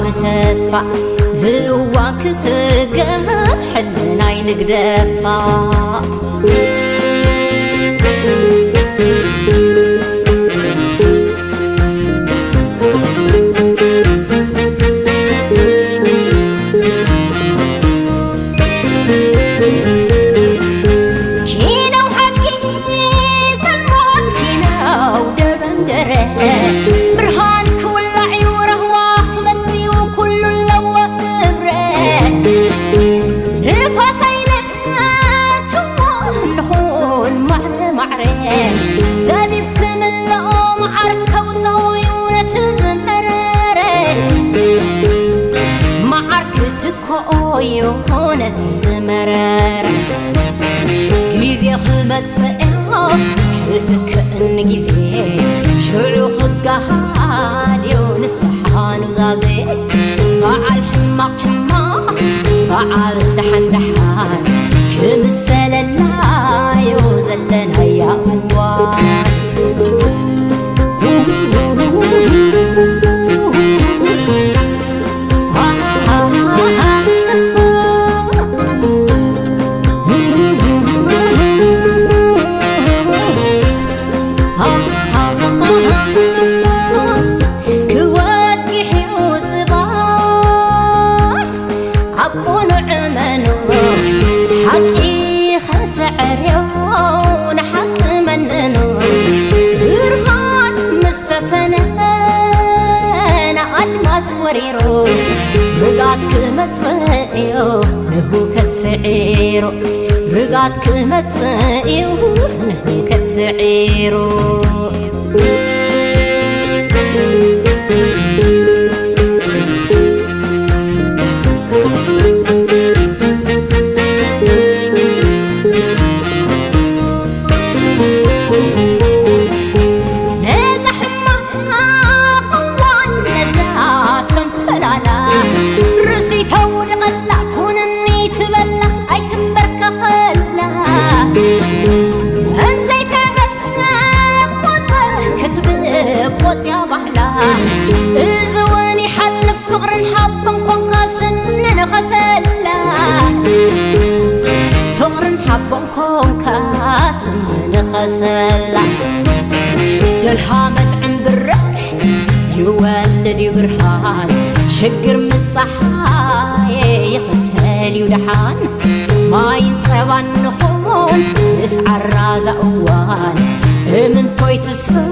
ብተስፋ ዝእዋን ክስገር ሕልናይ ንግደፋ። ኪነው ሓቂ፣ ጽልሞት ኪነው ደበንገረ፣ ብርሃን ክውላዕ እዩ ራህዋ ክመጽእ እዩ ኩሉ ኣለዎ ክብረ። ንፋስ ኣይነትዎ ንኹን ማዕረ ማዕረ፣ ዘቢብ ክምልኦ መዓር ከውጽኦ እዩ ነቲ ዝመረረ። መዓር ክትኮ እዩ ነቲ ዝመረረ። ግዜ ክመጽእ ክትክእን ግዜ ሽዑ ክጋሃድ እዩ ንስሓ ኑዛዜ። በዓል ሕማቕ ሕማቕ በዓል ደሓን ደሓን ክምሰለላ እዩ ዘለናያ እዋን። ክወግሕ እዩ ጽባሕ ኣብ ቅኑዕ መኖር ሓቂ ከስዕር እዩ ንሓቂ መንኑ። ብርሃን ምስ ሰፈነ ንኣድማስ ወሪሩ ርግኣት ክመጽእ እዩ ንህውከት ስዒሩ። ርግኣት ክመጽእ እዩ ንህውከት ስዒሩ። ነዛ ሕማቕ እዋን ነዛ ሰንኮላላ ርእሲ ተውድቐላ ኩንኒ ትበላ ኣይትንበርከኸላ። እንዘይተበቆጸ ክትብቆጽያ ባህላ። እዚ እውን ይሓልፍ ፍቕርን ሓቦን ኮንካ ስንንኸሰላ። ፍቕርን ሓቦን ኮንካ ስንንኸሰላ። ደልሃ መጥዕም ብርሕ ይወልድ እዩ ብርሃን። ሽግር ምጻሓይ ይኽተል እዩ ደሓን። ማይን ጸባን ንኹን ምስ ዓራዛ እዋን። እምንቶይ ትስፍው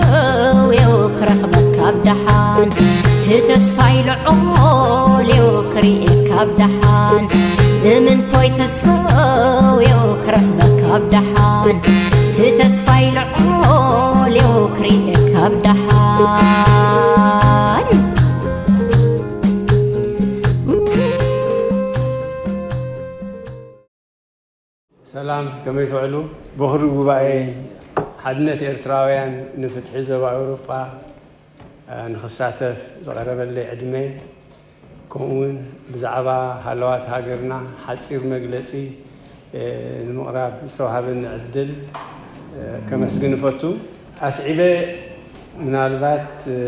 እዩ ክረኽበካ ኣብ ደሓን። ትተስፋይ ልዑል እዩ ክርእየካ ኣብ ደሓን። እምንቶይ ትስፍው እዩ ክረኽበካ ኣብ ደሓን። ትተስፋይ ልዑል እዩ ክርእየካ ኣብ ደሓን። ሰላም፣ ከመይ ትውዕሉ? ቦኽሪ ጉባኤ ሓድነት ኤርትራውያን ንፍትሒ ዞባ ኣውሮጳ፣ እ፣ ንኽሳተፍ ዝቐረበለይ ዕድመ፣ ከምኡውን ብዛዕባ ሃለዋት ሃገርና ሓጺር መግለጺ፣ እ፣ ንምቕራብ ዝተዋሃበኒ ዕድል፣ እ፣ ከመስግን እፈቱ። ኣስዒበ ምናልባት፣ እ፣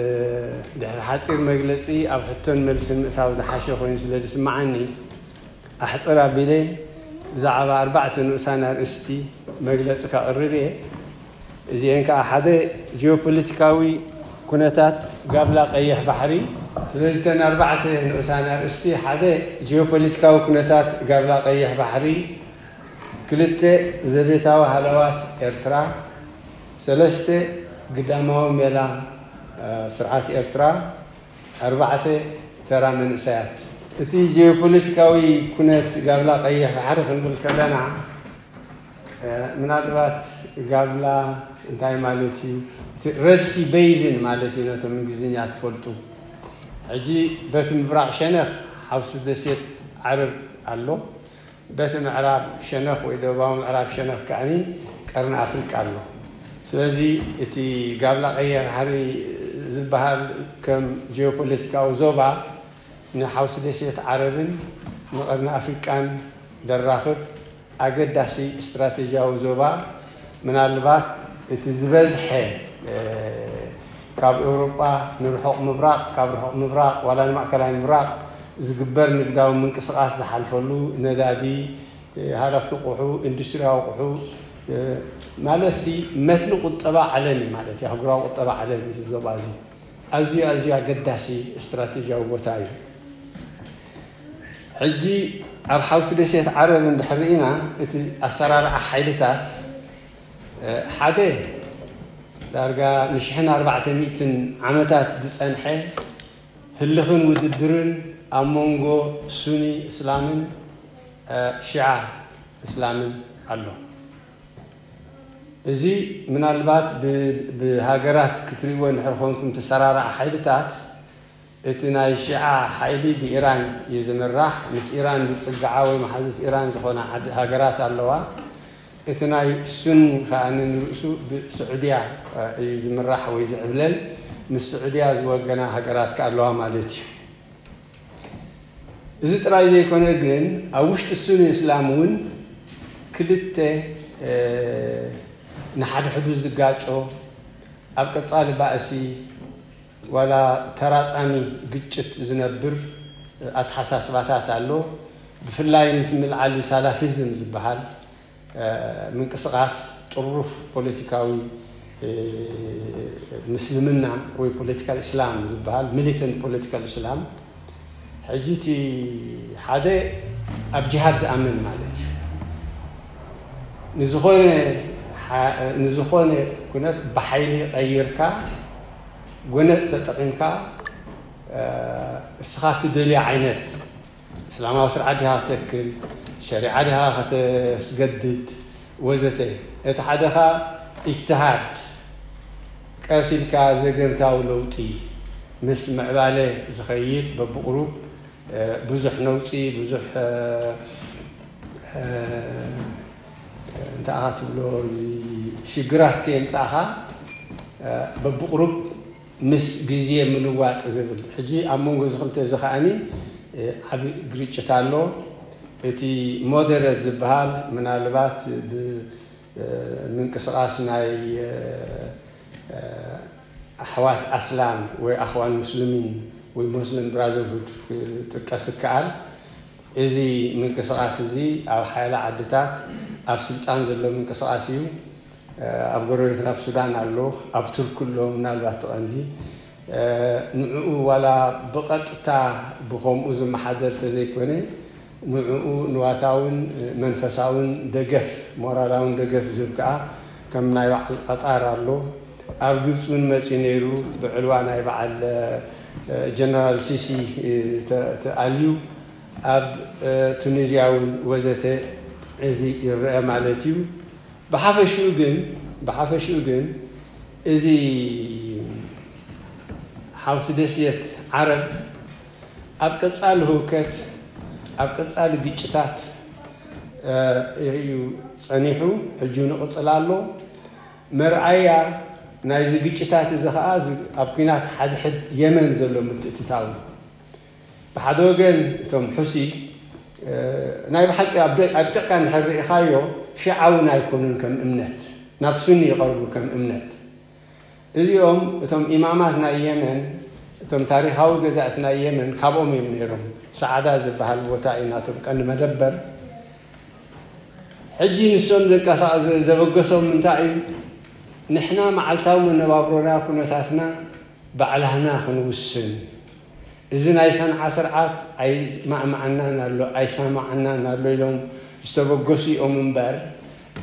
ድሕሪ ሓጺር መግለጺ ኣብ ሕቶን መልስን ምእታው ዝሓሸ ኮይኑ ስለ ዝስምዓኒ፣ ኣሕጽር ኣቢለ ብዛዕባ ኣርባዕተ ንኡሳን ኣርእስቲ መግለጺ ከቕርብ እየ። እዚኤን ከኣ ሓደ ጂኦፖለቲካዊ ኩነታት ጋብላ ቀይሕ ባሕሪ። ስለዚ እተን ኣርባዕተ ንኡሳን ኣርእስቲ ሓደ ጂኦፖለቲካዊ ኩነታት ጋብላ ቀይሕ ባሕሪ፣ ክልተ ዘቤታዊ ሃለዋት ኤርትራ፣ ሰለስተ ግዳማዊ ሜላ፣ እ፣ ስርዓት ኤርትራ፣ ኣርባዕተ ተራ መንእሰያት። እቲ ጂኦፖለቲካዊ ኩነት ጋብላ ቀይሕ ባሕሪ ክንብል ከለና፣ እ፣ ምናልባት ጋብላ እንታይ ማለት እዩ? እቲ ረድሲ ቤይዝን ማለት እዩ ነቶም እንግሊዝኛ ትፈልጡ። ሕጂ በቲ ምብራቕ ሸነኽ ሓውሲ ደሴት ዓረብ ኣሎ። በቲ ምዕራብ ሸነኽ ወይ ደቡባዊ ምዕራብ ሸነኽ ከኣኒ ቀርኒ ኣፍሪቃ ኣሎ። ስለዚ እቲ ጋብላ ቀይሕ ባሕሪ ዝበሃል ከም ጂኦፖለቲካዊ ዞባ ንሓውሲ ደሴት ዓረብን ንቀርኒ ኣፍሪቃን ዘራኽብ ኣገዳሲ ስትራቴጂያዊ ዞባ፣ ምናልባት እቲ ዝበዝሐ፣ እ፣ ካብ ኤውሮጳ ንርሑቕ ምብራቕ፣ ካብ ርሑቕ ምብራቕ ዋላ ንማእከላይ ምብራቕ ዝግበር ንግዳዊ ምንቅስቓስ ዝሓልፈሉ፣ ነዳዲ፣ ሃለኽቲ ቁሑ፣ ኢንዱስትሪ ኣቑሑ፣ ማለትሲ መትኒ ቁጠባ ዓለም እዩ ማለት እዩ። ኣህጉራዊ ቁጠባ ዓለም እዩ ዞባ እዚ። ኣዝዩ ኣዝዩ ኣገዳሲ ስትራቴጂያዊ ቦታ እዩ። ሕጂ ኣብ ሓውሲ ደሴት ዓረብ እንድሕር ርኢና፣ እቲ ኣሰራርዓ ሓይልታት ሓደ ዳርጋ ንሽሕን ኣርባዕተ ሚእትን ዓመታት ዝጸንሐ ህልኽን ውድድርን ኣብ መንጎ ሱኒ እስላምን ሺዓ እስላምን ኣሎ። እዚ ምናልባት ብሃገራት ክትሪእዎ እንድሕር ኮንኩም፣ ተሰራርዓ ሓይልታት፣ እቲ ናይ ሺዓ ሓይሊ ብኢራን እዩ ዝምራሕ። ምስ ኢራን ዝጽግዓ ወይ መሓዙት ኢራን ዝኾና ሃገራት ኣለዋ። እቲ ናይ ሱኒ ከኣ ንርእሱ ብስዑድያ እዩ ዝምራሕ ወይ ዝዕብለል። ምስ ስዑድያ ዝወገና ሃገራት ከኣ ኣለዋ ማለት እዩ። እዚ ጥራይ ዘይኮነ ግን፣ ኣብ ውሽጢ ሱኒ እስላም እውን ክልተ ንሓድሕዱ ዝጋጮ፣ ኣብ ቀጻሊ ባእሲ ዋላ ተራጻሚ ግጭት ዝነብር ኣተሓሳስባታት ኣሎ። ብፍላይ ምስ ምልዓሊ ሳላፊዝም ዝበሃል ምንቅስቓስ ጥሩፍ ፖለቲካዊ ምስልምና ወይ ፖለቲካል እስላም ዝበሃል፣ ሚሊተንት ፖለቲካል እስላም፣ ሕጂ እቲ ሓደ ኣብ ጅሃድ ዝኣምን ማለት እዩ። ንዝኾነ ንዝኾነ ኩነት ብሓይሊ ቀይርካ፣ ጎነፅ ተጠቒምካ፣ እስኻ ትደልዮ ዓይነት እስላማዊ ስርዓት ዲኻ ከተክል፣ ሸሪዓ ዲኻ ከተስገድድ፣ ወዘተ። እቲ ሓደኻ ኢጅትሃድ፣ ቀስ ኢልካ ዘገምታዊ ለውጢ፣ ምስ ምዕባለ ዝኸይድ፣ በብቑሩብ ብዙሕ ነውፂ፣ ብዙሕ እንታይ ኢኻ ትብሎ፣ ሽግራት ከየምፃእኻ፣ በብቑሩብ ምስ ግዜ ምልዋጥ ዝብል። ሕጂ ኣብ መንጎ እዚ ክልተ እዚ ከኣኒ ዓቢ ግርጭት ኣሎ። እቲ ሞደረት ዝበሃል ምናልባት ብምንቅስቓስ ናይ ኣሕዋት ኣስላም ወይ ኣኽዋን ሙስሊሚን ወይ ሙስሊም ብራዘርሁድ ክጥቀስ ይከኣል። እዚ ምንቅስቓስ እዚ ኣብ ሓያለ ዓድታት ኣብ ስልጣን ዘሎ ምንቅስቓስ እዩ። ኣብ ጎረቤትና ኣብ ሱዳን ኣሎ፣ ኣብ ቱርኪ ኣሎ። ምናልባት እቲ ቀንዲ ንዕኡ ዋላ ብቐጥታ ብኸምኡ ዝመሓደር ተዘይኮነ፣ ንዕኡ ንዋታውን መንፈሳውን ደገፍ፣ ሞራላውን ደገፍ ዝህብ ከኣ ከም ናይ በዓል ቀጣር ኣሎ። ኣብ ግብፂ እውን መፂኡ ነይሩ፣ ብዕልዋ ናይ በዓል ጀነራል ሲሲ ተኣልዩ። ኣብ ቱኒዝያ እውን ወዘተ እዚ ይረአ ማለት እዩ። ብሓፈሽኡ ግን ብሓፈሽኡ ግን እዚ ሓውሲ ደሴት ዓረብ ኣብ ቀጻሊ ህውከት፣ ኣብ ቀጻሊ ግጭታት እዩ ጸኒሑ፣ ሕጂ ንቕጽል ኣሎ። መርኣያ ናይዚ ግጭታት እዚ ኸኣ ኣብ ኲናት ሓድሕድ የመን ዘሎ ምትእትታው። ብሓደ ወገን እቶም ሑሲ ናይ ብሓቂ ኣድቂቕካ እንድሕር ርኢኻዮ፣ ሽዓ እውን ኣይኮኑን ከም እምነት፣ ናብ ሱኒ ይቐርቡ ከም እምነት። እዚኦም እቶም ኢማማት ናይ የመን፣ እቶም ታሪኻዊ ገዛእቲ ናይ የመን ካብኦም እዮም ነይሮም። ሰዓዳ ዝበሃል ቦታ እዩ ናቶም ቀንዲ መደበር። ሕጂ ንሶም ዘንቀሳቐ-፣ ዘ-፣ ዘበገሶም እንታይ እዩ? ንሕና መዓልታዊ መነባብሮና፣ ኩነታትና ባዕላህና ክንውስን፣ እዚ ናይ ሰንዓ ስርዓት ኣይማእማዓናን ኣሎ፣ ኣይሰማዓናን ኣሎ ኢሎም ዝተበገሱ እዮም እምበር፣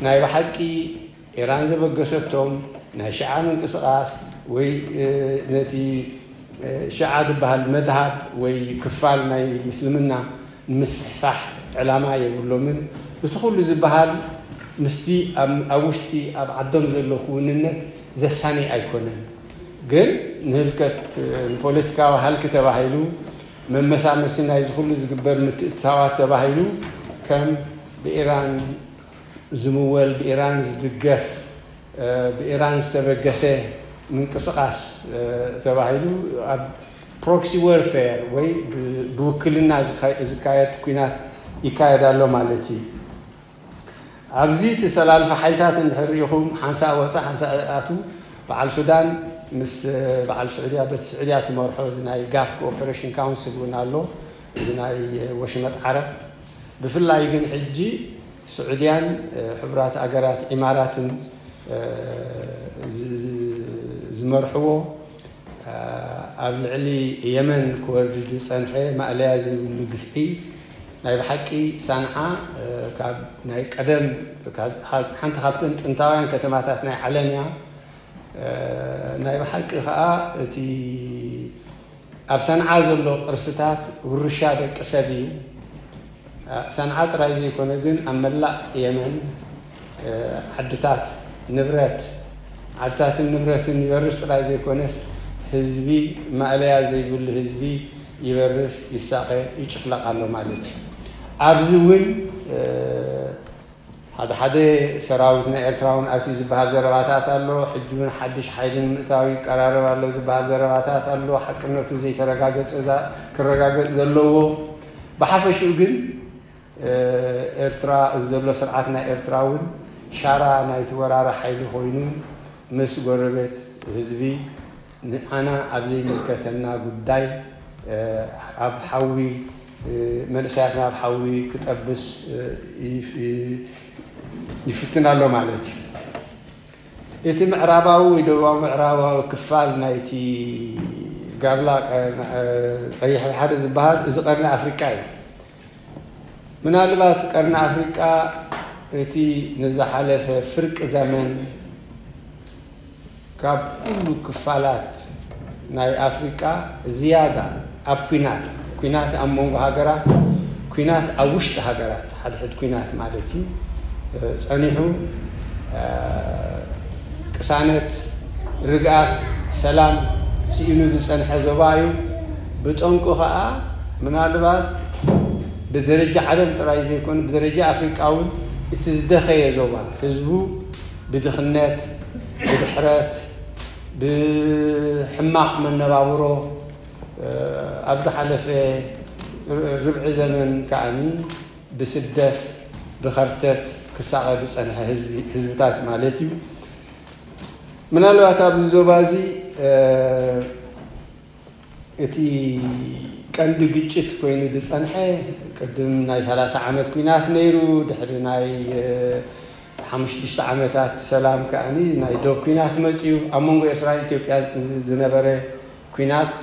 ናይ ብሓቂ ኢራን ዘበገሰቶም ናይ ሽዓ ምንቅስቓስ ወይ፣ እ፣ ነቲ፣ እ፣ ሽዓ ዝበሃል መድሃብ ወይ ክፋል ናይ ምስልምና ንምስፍሕፋሕ ዕላማ የብሎምን። እቲ ኩሉ ዝበሃል ምስቲ ኣብ፣ ኣብ ውሽጢ ኣብ ዓዶም ዘሎ ክውንነት ዘሳኒ ኣይኮነን። ግን ንህልከት፣ ንፖለቲካዊ ሃልኪ ተባሂሉ፣ መመሳመሲ ናይዚ ኩሉ ዝግበር ምትእትታዋት ተባሂሉ፣ ከም ብኢራን ዝምወል፣ ብኢራን ዝድገፍ፣ እ፣ ብኢራን ዝተበገሰ ምንቅስቓስ፣ እ፣ ተባሂሉ ኣብ ፕሮክሲ ወርፌር ወይ ብ-፣ ብውክልና ዝካ-፣ ዝካየድ ኲናት ይካየድ ኣሎ ማለት እዩ። ኣብዚ ተሰላልፈ ሓይልታት እንድሕር ርኢኹም፣ ሓንሳእ ወፃ፣ ሓንሳእ ኣቱ፣ በዓል ሱዳን ምስ በዓል ስዑድያ፣ በቲ ስዑድያ ትመርሖ እዚ ናይ ጋፍ ኮኦፐሬሽን ካውንስል እውን ኣሎ፣ እዚ ናይ ወሽመጥ ዓረብ። ብፍላይ ግን ሕጂ ስዑድያን ሕቡራት ኣገራት ኢማራትን ዝመርሕዎ ኣብ ልዕሊ የመን ክወርድ ዝጸንሐ ማእለያ ዘይብሉ ግፍዒ፣ ናይ ብሓቂ ሳንዓ ካብ ናይ ቀደም፣ ሓንቲ ካብተን ጥንታውያን ከተማታት ናይ ዓለም እያ። ናይ ብሓቂ ከኣ እቲ ኣብ ሰንዓ ዘሎ ቅርስታት ውርሻ ደቂ ሰብ እዩ። ሰንዓ ጥራይ ዘይኮነ ግን ኣብ መላእ የመን ዓድታት፣ ንብረት፣ ዓድታትን ንብረትን ይበርስ ጥራይ ዘይኮነስ ህዝቢ፣ ማእለያ ዘይብሉ ህዝቢ ይበርስ፣ ይሳቐ፣ ይጭፍለቕ ኣሎ ማለት እዩ። ኣብዚ እውን ሓደ ሓደ ሰራዊት ናይ ኤርትራ እውን ኣትዩ ዝበሃል ዘረባታት ኣሎ። ሕጂ እውን ሓድሽ ሓይሊ ንምእታው ይቀራረብ ኣሎ ዝበሃል ዘረባታት ኣሎ። ሓቅነቱ ዘይተረጋገጸ፣ ክረጋገጽ ዘለዎ። ብሓፈሽኡ ግን ኤርትራ፣ እዚ ዘሎ ስርዓት ናይ ኤርትራ እውን ሻራ ናይቲ ወራሪ ሓይሊ ኮይኑ ምስ ጎረቤት ህዝቢ ንዓና ኣብ ዘይምልከተና ጉዳይ ኣብ ሓዊ፣ መንእሰያትና ኣብ ሓዊ ክጠብስ ይፍትን ኣሎ ማለት እዩ። እቲ ምዕራባዊ ወይ ደቡባዊ ምዕራባዊ ክፋል ናይቲ ጋብላ ቀይሕ ባሕሪ ዝበሃል እዚ ቀርኒ ኣፍሪቃ እዩ። ምናልባት ቀርኒ ኣፍሪቃ እቲ ንዝሓለፈ ፍርቂ ዘመን ካብ ኩሉ ክፋላት ናይ ኣፍሪቃ ዝያዳ ኣብ ኲናት፣ ኲናት ኣብ መንጎ ሃገራት፣ ኲናት ኣብ ውሽጢ ሃገራት፣ ሓድሕድ ኲናት ማለት እዩ፣ ጸኒሑ፣ ቅሳነት፣ ርግኣት፣ ሰላም ስኢኑ ዝጸንሐ ዞባ እዩ። ብጠንቁ ከኣ ምናልባት ብደረጃ ዓለም ጥራይ ዘይኮነ ብደረጃ ኣፍሪቃ እውን እቲ ዝደኸየ ዞባ፣ ህዝቡ ብድኽነት፣ ብድሕረት፣ ብሕማቕ መነባብሮ ኣብ ዝሓለፈ ርብዒ ዘመን ከኣኒ ብስደት ብኸርተት ክሳቐ ዝጸንሐ ህዝብታት ማለት እዩ። ምናልባት ኣብዚ ዞባ እዚ እቲ ቀንዲ ግጭት ኮይኑ ዝጸንሐ ቅድም ናይ ሰላሳ ዓመት ኲናት ነይሩ። ድሕሪ ናይ ሓሙሽተ ዓመታት ሰላም ከኣኒ ናይ ዶብ ኲናት መጽዩ። ኣብ መንጎ ኤርትራን ኢትዮጵያን ዝነበረ ኲናት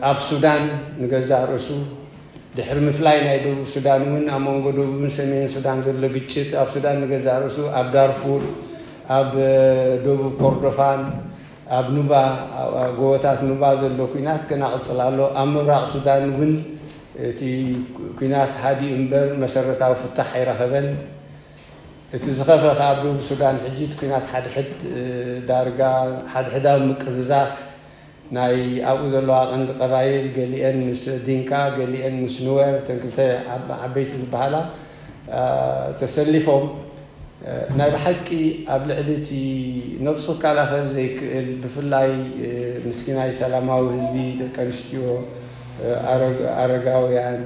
ኣብ ሱዳን ንገዛእ ርእሱ ድሕሪ ምፍላይ ናይ ደቡብ ሱዳን እውን ኣብ መንጎ ደቡብን ሰሜን ሱዳን ዘሎ ግጭት ኣብ ሱዳን ንገዛእ ርእሱ ኣብ ዳርፉር፣ ኣብ ደቡብ ኮርዶፋን፣ ኣብ ኑባ፣ ጎቦታት ኑባ ዘሎ ኲናት ገና ቅጽል ኣሎ። ኣብ ምብራቕ ሱዳን እውን እቲ ኲናት ሃዲኡ እምበር መሰረታዊ ፍታሕ ኣይረኸበን። እቲ ዝኸፈ ከኣ ኣብ ደቡብ ሱዳን ሕጂ እቲ ኲናት ሓድሕድ ዳርጋ ሓድሕዳዊ ምቅዝዛፍ ናይ ኣብኡ ዘለዋ ቀንዲ ቀባይል ገሊአን ምስ ዲንካ ገሊአን ምስ ኑዌር እተን ክልተ ዓበይቲ ዝበሃላ ተሰሊፎም ናይ ብሓቂ ኣብ ልዕሊ እቲ ነብሱ ክከላኸል ዘይክእል ብፍላይ ምስኪናይ ሰላማዊ ህዝቢ ደቂ ኣንስትዮ ኣረጋውያን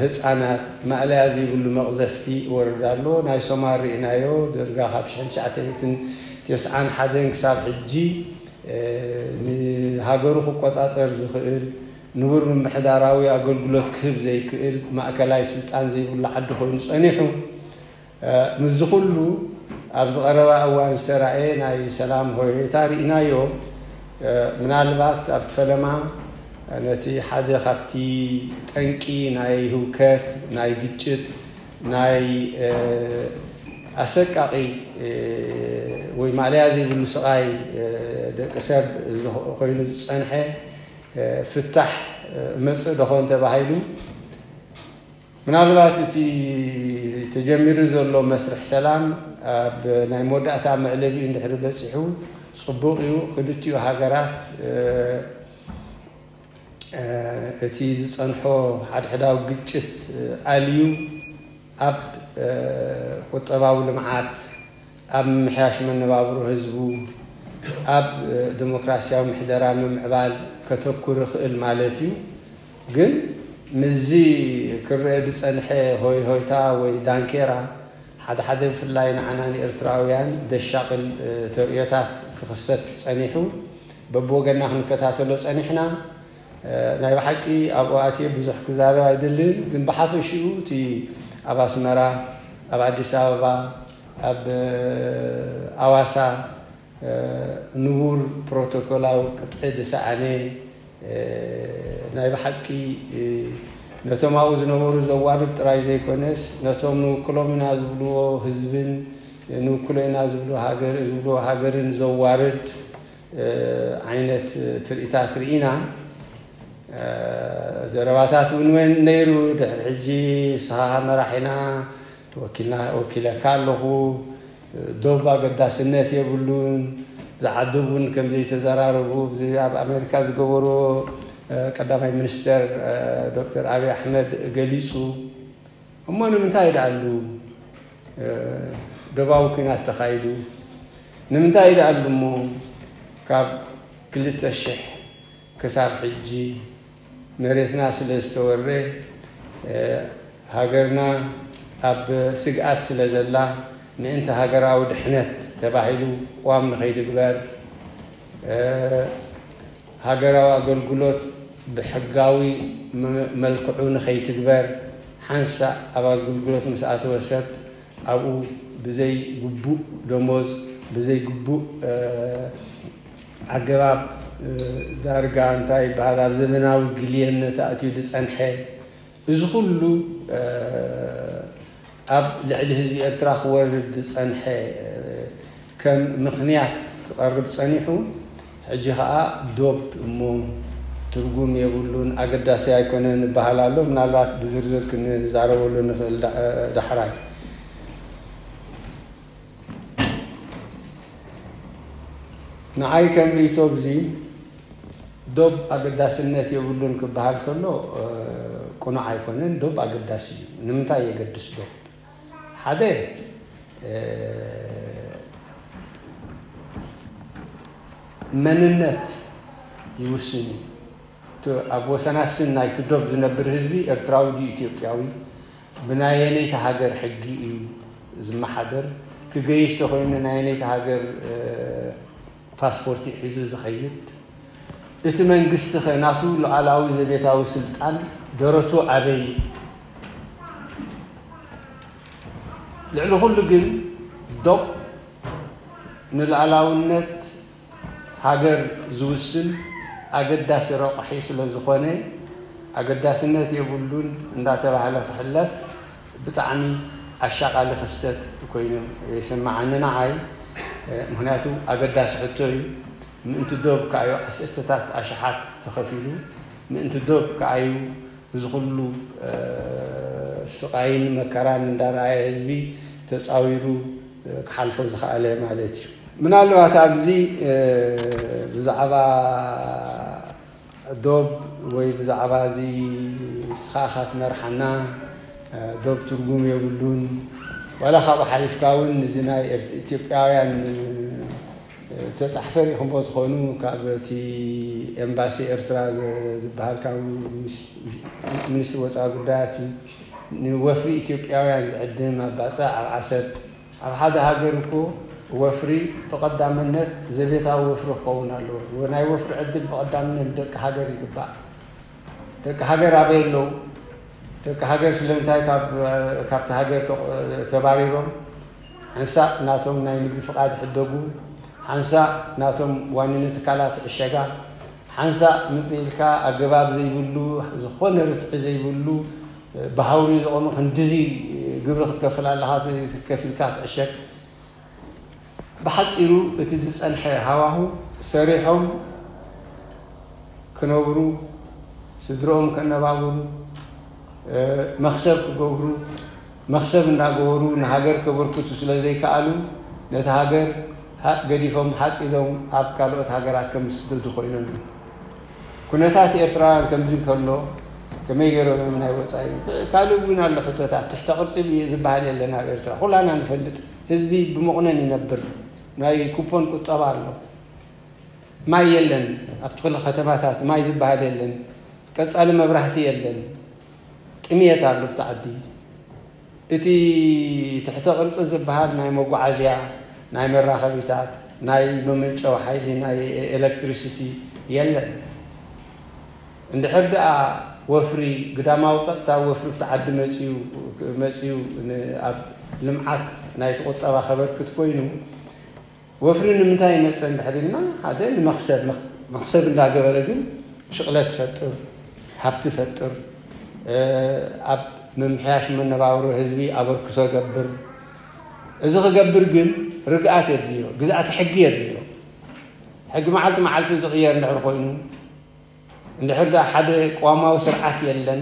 ህፃናት ማእለያ ዘይብሉ መቕዘፍቲ ይወርድ ኣሎ። ናይ ሶማል ርኢናዮ ደርጋ ካብ ሽሕን ትሽዓተ ሚእትን ተስዓን ሓደን ክሳብ ሕጂ ንሃገሩ ክቆፃፀር ዝኽእል ንቡር ምምሕዳራዊ ኣገልግሎት ክህብ ዘይክእል ማእከላይ ስልጣን ዘይብሉ ዓዲ ኮይኑ ፀኒሑ። ምስዚ ኩሉ ኣብዚ ቀረባ እዋን ዝተራእየ ናይ ሰላም ሆይታ ርኢናዮ። ምናልባት ኣብቲ ፈለማ ነቲ ሓደ ካብቲ ጠንቂ ናይ ህውከት ናይ ግጭት ናይ ኣሰቃቂ ወይ ማእለያ ዘይብሉ ስቓይ ደቂ ሰብ ኮይኑ ዝፀንሐ ፍታሕ መፅእ ዶ ኾን ተባሂሉ ምናልባት እቲ ተጀሚሩ ዘሎ መስርሕ ሰላም ኣብ ናይ መወዳእታ መዕለቢኡ እንድሕሪ በፂሑ ፅቡቕ እዩ። ክልቲኡ ሃገራት እቲ ዝፀንሖ ሓድሕዳዊ ግጭት ኣልዩ ኣብ ቁጠባዊ ልምዓት ኣብ ምምሕያሽ መነባብሮ ህዝቡ ኣብ ዲሞክራሲያዊ ምሕደራ ምምዕባል ከተኩር ይኽእል ማለት እዩ። ግን ምስዚ ክረአ ዝጸንሐ ሆይ ሆይታ ወይ ዳንኬራ ሓደ ሓደ ብፍላይ ንዓና ንኤርትራውያን ደሻቕል ተርእዮታት ክኽሰት ጸኒሑ፣ በብወገና ክንከታተሎ ጸኒሕና። ናይ ብሓቂ ኣብኡ ኣትየ ብዙሕ ክዛረብ ኣይደልን፣ ግን ብሓፈሽኡ እቲ ኣብ ኣስመራ፣ ኣብ ኣዲስ ኣበባ፣ ኣብ ኣዋሳ ንቡር ፕሮቶኮላዊ ቅጥዒ ዝሰኣነ፣ ናይ ብሓቂ ነቶም ኣብኡ ዝነበሩ ዘዋርድ ጥራይ ዘይኮነስ፣ ነቶም ንውክሎም ኢና ዝብልዎ ህዝብን ንውክሎ ኢና ዝብሉ ሃገር ዝብልዎ ሃገርን ዘዋርድ ዓይነት ትርኢታት ርኢና። ዘረባታት እውን ነይሩ። ድሕሪ ሕጂ ንስኻ መራሒና ወኪልና ወኪለካ ኣለኹ፣ ዶብ ኣገዳስነት የብሉን፣ ዝዓደቡን ከም ዘይተዘራረቡ ኣብዚ ኣብ ኣሜሪካ ዝገበርዎ ቀዳማይ ሚኒስተር ዶክተር ኣብይ ኣሕመድ ገሊጹ። እሞ ንምንታይ ደኣሉ ዶባዊ ኲናት ተኻይዱ? ንምንታይ ደኣሉ እሞ ካብ ክልተ ሽሕ ክሳብ ሕጂ መሬትና ስለ ዝተወረ፣ ሃገርና ኣብ ስግኣት ስለ ዘላ፣ ምእንቲ ሃገራዊ ድሕነት ተባሂሉ ቅዋም ንኸይትግበር፣ ሃገራዊ ኣገልግሎት ብሕጋዊ መልክዑ ንኸይትግበር፣ ሓንሳእ ኣብ ኣገልግሎት ምስ ኣተወ ሰብ ኣብኡ ብዘይ ግቡእ ደሞዝ፣ ብዘይ ግቡእ ኣገባብ፣ ዳርጋ እንታይ ይበሃል፣ ኣብ ዘመናዊ ግልየነት ኣእትዩ ዝጸንሐ፣ እዚ ኩሉ ኣብ ልዕሊ ህዝቢ ኤርትራ ክወርድ ዝጸንሐ ከም ምኽንያት ክቐርብ ጸኒሑ፣ ሕጂ ኸኣ ዶብ እሞ ትርጉም የብሉን፣ ኣገዳሲ ኣይኮነን ይበሃል ኣሎ። ምናልባት ብዝርዝር ክንዛረበሉ ንኽእል ዳ-፣ ዳሕራይ። ንዓይ ከም ርእይቶ፣ እዚ ዶብ ኣገዳስነት የብሉን ክበሃል ከሎ ቅኑዕ ኣይኮነን። ዶብ ኣገዳሲ እዩ። ንምንታይ የገድስ ዶብ? ሓደ፣ መንነት ይውስን እዩ። እቲ ኣብ ወሰናስን ናይቲ ዶብ ዝነብር ህዝቢ ኤርትራዊ ድዩ ኢትዮጵያዊ፣ ብናየነይቲ ሃገር ሕጊ እዩ ዝመሓደር፣ ክገይሽ ተኾይኑ ናየነይቲ ሃገር ፓስፖርት ሒዙ ዝኸይድ፣ እቲ መንግስቲ ኸ ናቱ ሉዓላዊ ዘቤታዊ ስልጣን ደረቱ ኣበይ እዩ? ልዕሊ ኩሉ ግን ዶብ ንሉዓላውነት ሃገር ዝውስን ኣገዳሲ ረቑሒ ስለ ዝኾነ፣ ኣገዳስነት የብሉን እንዳተባህለ ክሕለፍ ብጣዕሚ ኣሻቓሊ ክስተት ኮይኑ ይስምዓኒ ንዓይ። ምኽንያቱ ኣገዳሲ ሕቶ እዩ። ምእንቲ ዶብ ከኣዩ ዓሰርተታት ኣሽሓት ተኸፊሉ፣ ምእንቲ ዶብ ከኣዩ እዚ ኩሉ ስቓይን መከራን እንዳረኣየ ህዝቢ ተጻዊሩ ክሓልፎ ዝኸኣለ ማለት እዩ። ምናልባት ኣብዚ ብዛዕባ ዶብ ወይ ብዛዕባ እዚ ንስኻ ኢኻ ትመርሓና፣ ዶብ ትርጉም የብሉን፣ ዋላ ካብኡ ሓሊፍካ እውን እዚ ናይ ኤር-፣ ኢትዮጵያውያን ተጻሕፈ ርኢኹምዎ ትኾኑ፣ ካብ እቲ ኤምባሲ ኤርትራ ዝ-፣ ዝበሃል ካብ ሚኒስ-፣ ሚኒስትሪ ወጻኢ ጉዳያት ንወፍሪ ኢትዮጵያውያን ዝዕድም ኣብ ባጽዕ፣ ኣብ ዓሰብ፣ ኣብ ሓደ ሃገር እኮ ወፍሪ ብቐዳምነት ዘቤታዊ ወፍሪ ክኸውን ኣለዎ። ናይ ወፍሪ ዕድል ብቐዳምነት ንደቂ ሃገር ይግባእ። ደቂ ሃገር ኣበይ ኣለዉ? ደቂ ሃገር ስለምንታይ ካብ፣ ካብቲ ሃገር ተ-፣ ተባሪሮም? ሓንሳእ ናቶም ናይ ንግዲ ፍቓድ ይሕደጉ፣ ሓንሳእ ናቶም ዋኒነት ትካላት ይዕሸጋ፣ ሓንሳእ ምጽእ ኢልካ ኣገባብ ዘይብሉ ዝኾነ ርትዒ ዘይብሉ ብሃውሪ ዝቖመ ክንድዚ ግብሪ ክትከፍል ኣለኻ፣ ከፊልካ ትዕሸግ። ብሓጺሩ እቲ ዝጸንሐ ሃዋሁ ሰሪሖም ክነብሩ፣ ስድርኦም ከነባብሩ፣ መኽሰብ ክገብሩ፣ መኽሰብ እንዳገበሩ ንሃገር ከበርክቱ ስለ ዘይከኣሉ፣ ነቲ ሃገር ሃ-፣ ገዲፎም ሓጺሎም ኣብ ካልኦት ሃገራት ከም ዝስደዱ ኮይኖም እዮም። ኩነታት ኤርትራውያን ከምዚ እንከሎ ከመይ ገይሮም እዮም ናይ ወጻኢ? ካልእ እውን ኣሎ ሕቶታት። ትሕተ ቅርጺ ዝበሃል የለን ኣብ ኤርትራ። ኩላና ንፈልጥ ህዝቢ ብመቑነን ይነብር። ናይ ኩፖን ቁጠባ ኣሎ። ማይ የለን። ኣብቲ ክልተ ከተማታት ማይ ዝበሃል የለን። ቀጻሊ መብራህቲ የለን። ጥምየት ኣሎ ኣብቲ ዓዲ። እቲ ትሕተ ቅርጺ ዝበሃል ናይ መጓዓዝያ፣ ናይ መራኸቢታት፣ ናይ መመንጨዊ ሓይሊ፣ ናይ ኤሌክትሪሲቲ የለን። እንድሕር ደኣ ወፍሪ፣ ግዳማዊ ቀጥታ ወፍሪ ኣብቲ ዓዲ መጺኡ፣ መጺኡ ን-፣ ኣብ ልምዓት ናይቲ ቁጠባ ከበርክት ኮይኑ፣ ወፍሪ ንምንታይ ይመጽእ እንድሕር ኢልና፣ ሓደ ንመኽሰብ፣ መኽ-፣ መኽሰብ እንዳገበረ ግን ሽቕለት ይፈጥር፣ ሃብቲ ይፈጥር፣ እ፣ ኣብ ምምሕያሽ መነባብሮ ህዝቢ ኣበርክቶ ይገብር። እዚ ክገብር ግን ርግኣት የድልዮ፣ ግዝኣተ ሕጊ የድልዮ። ሕጊ መዓልቲ መዓልቲ ዝቕየር እንድሕር ኮይኑ፣ እንድሕር ደኣ ሓደ ቅዋማዊ ስርዓት የለን፣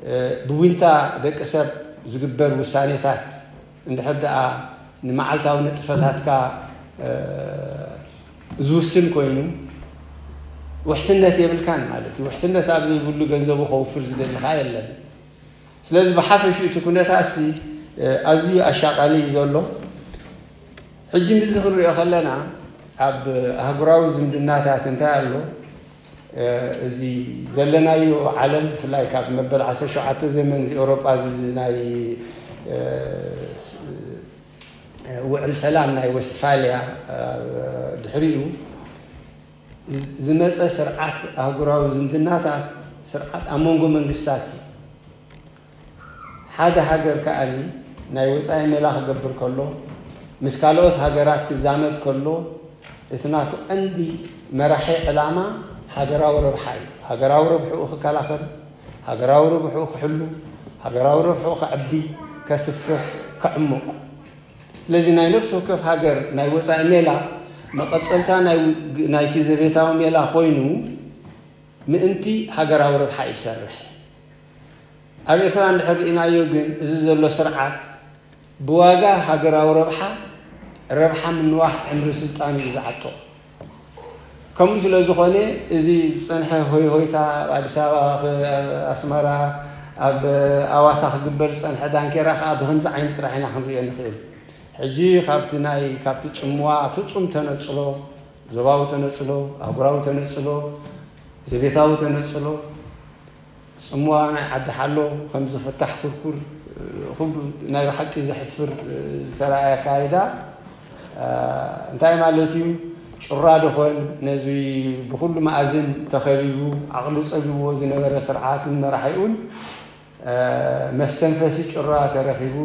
እ፣ ብዊንታ ደቂ ሰብ ዝግበር ውሳኔታት እንድሕር ደኣ ንመዓልታዊ ንጥፈታትካ፣ እ፣ ዝውስን ኮይኑ፣ ውሕስነት የብልካን ማለት እዩ። ውሕስነት ኣብ ዘይብሉ ገንዘቡ ከውፍር ዝደሊ ኸኣ የለን። ስለዚ ብሓፈሽኡ እቲ ኩነታትሲ፣ እ፣ ኣዝዩ ኣሻቓሊ እዩ ዘሎ። ሕጂ ምስዚ ክንሪኦ ከለና፣ ኣብ ኣህጉራዊ ዝምድናታት እንታይ ኣሎ? እ፣ እዚ ዘለናዮ ዓለም፣ ብፍላይ ካብ መበል ዓሰርተ ሸውዓተ ዘመን እዚ ኤውሮጳ እዚ ናይ፣ እ፣ ስ-፣ እ፣ ውዕል ሰላም ናይ ወስትፋልያ፣ እ፣ ድሕሪኡ ዝ-፣ ዝመጸ ስርዓት ኣህጉራዊ ዝምድናታት፣ ስርዓት ኣብ መንጎ መንግስታት እዩ። ሓደ ሃገር ከኣ ናይ ወጻኢ ሜላ ክገብር ከሎ፣ ምስ ካልኦት ሃገራት ክዛመድ ከሎ፣ እቲ ናቱ ቀንዲ መራሒ ዕላማ ሃገራዊ ረብሓ እዩ። ሃገራዊ ረብሕኡ ክከላኸል፣ ሃገራዊ ረብሕኡ ክሕሉ፣ ሃገራዊ ረብሕኡ ከዕቢ፣ ከስፍሕ፣ ከዕሙቕ። ስለዚ ናይ ነፍሲ ወከፍ ሃገር ናይ ወጻኢ ሜላ መቐጸልታ ናይ ው-፣ ናይቲ ዘቤታዊ ሜላ ኮይኑ፣ ምእንቲ ሃገራዊ ረብሓ እዩ ዝሰርሕ። ኣብ ኤርትራ እንድሕር ርኢናዮ ግን፣ እዚ ዘሎ ስርዓት ብዋጋ ሃገራዊ ረብሓ፣ ረብሓ ምንዋሕ ዕምሪ ስልጣኑ እዩ ዝዓጥቕ። ከምኡ ስለ ዝኾነ፣ እዚ ዝጸንሐ ሆይ ሆይታ ኣብ ኣዲስ ኣበባ፣ ኽ-፣ ኣስመራ፣ ኣብ ኣዋሳ ክግበር ዝጸንሐ ዳንኬራ ከኣ ብኸምዚ ዓይነት ጥራሕ ኢና ክንሪኦ ንኽእል። ሕጂ ካብቲ ናይ፣ ካብቲ ጽምዋ ፍጹም ተነጽሎ፣ ዞባዊ ተነጽሎ፣ ኣህጉራዊ ተነጽሎ፣ ዘቤታዊ ተነጽሎ፣ ጽምዋ ናይ ዓዲ ሓሎ ከም ዝፍታሕ ኩርኩር፣ ኩሉ ናይ ብሓቂ ዘሕፍር ዝተራእየ ኣካይዳ፣ እንታይ ማለት እዩ? ጩራ ዶ ኾን ነዚ ብኹሉ መኣዝን ተኸቢቡ፣ ዓቕሉ ጸቢብዎ ዝነበረ ስርዓትን መራሒኡን፣ መስተንፈሲ ጩራ ተረኺቡ፣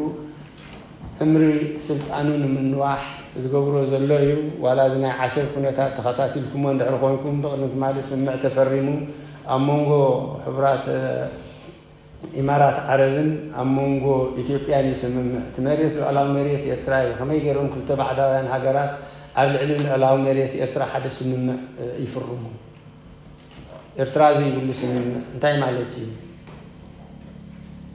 ዕምሪ ስልጣኑ ንምንዋሕ ዝገብሮ ዘሎ እዩ። ዋላ እዚ ናይ ዓሰብ ኩነታት ተኸታቲልኩሞ እንድሕር ኾንኩም፣ ብቕድሚ ትማሊ ስምምዕ ተፈሪሙ፣ ኣብ መንጎ ሕቡራት ኢማራት ዓረብን ኣብ መንጎ ኢትዮጵያን እዩ ስምምዕ። እቲ መሬት ሉዓላዊ መሬት ኤርትራ እዩ። ከመይ ገይሮም ክልተ ባዕዳውያን ሃገራት ኣብ ልዕሊ ልዑላዊ መሬት ኤርትራ ሓደ ስምምዕ ይፍርሙ? ኤርትራ ዘይብሉ ስምምዕ እንታይ ማለት እዩ?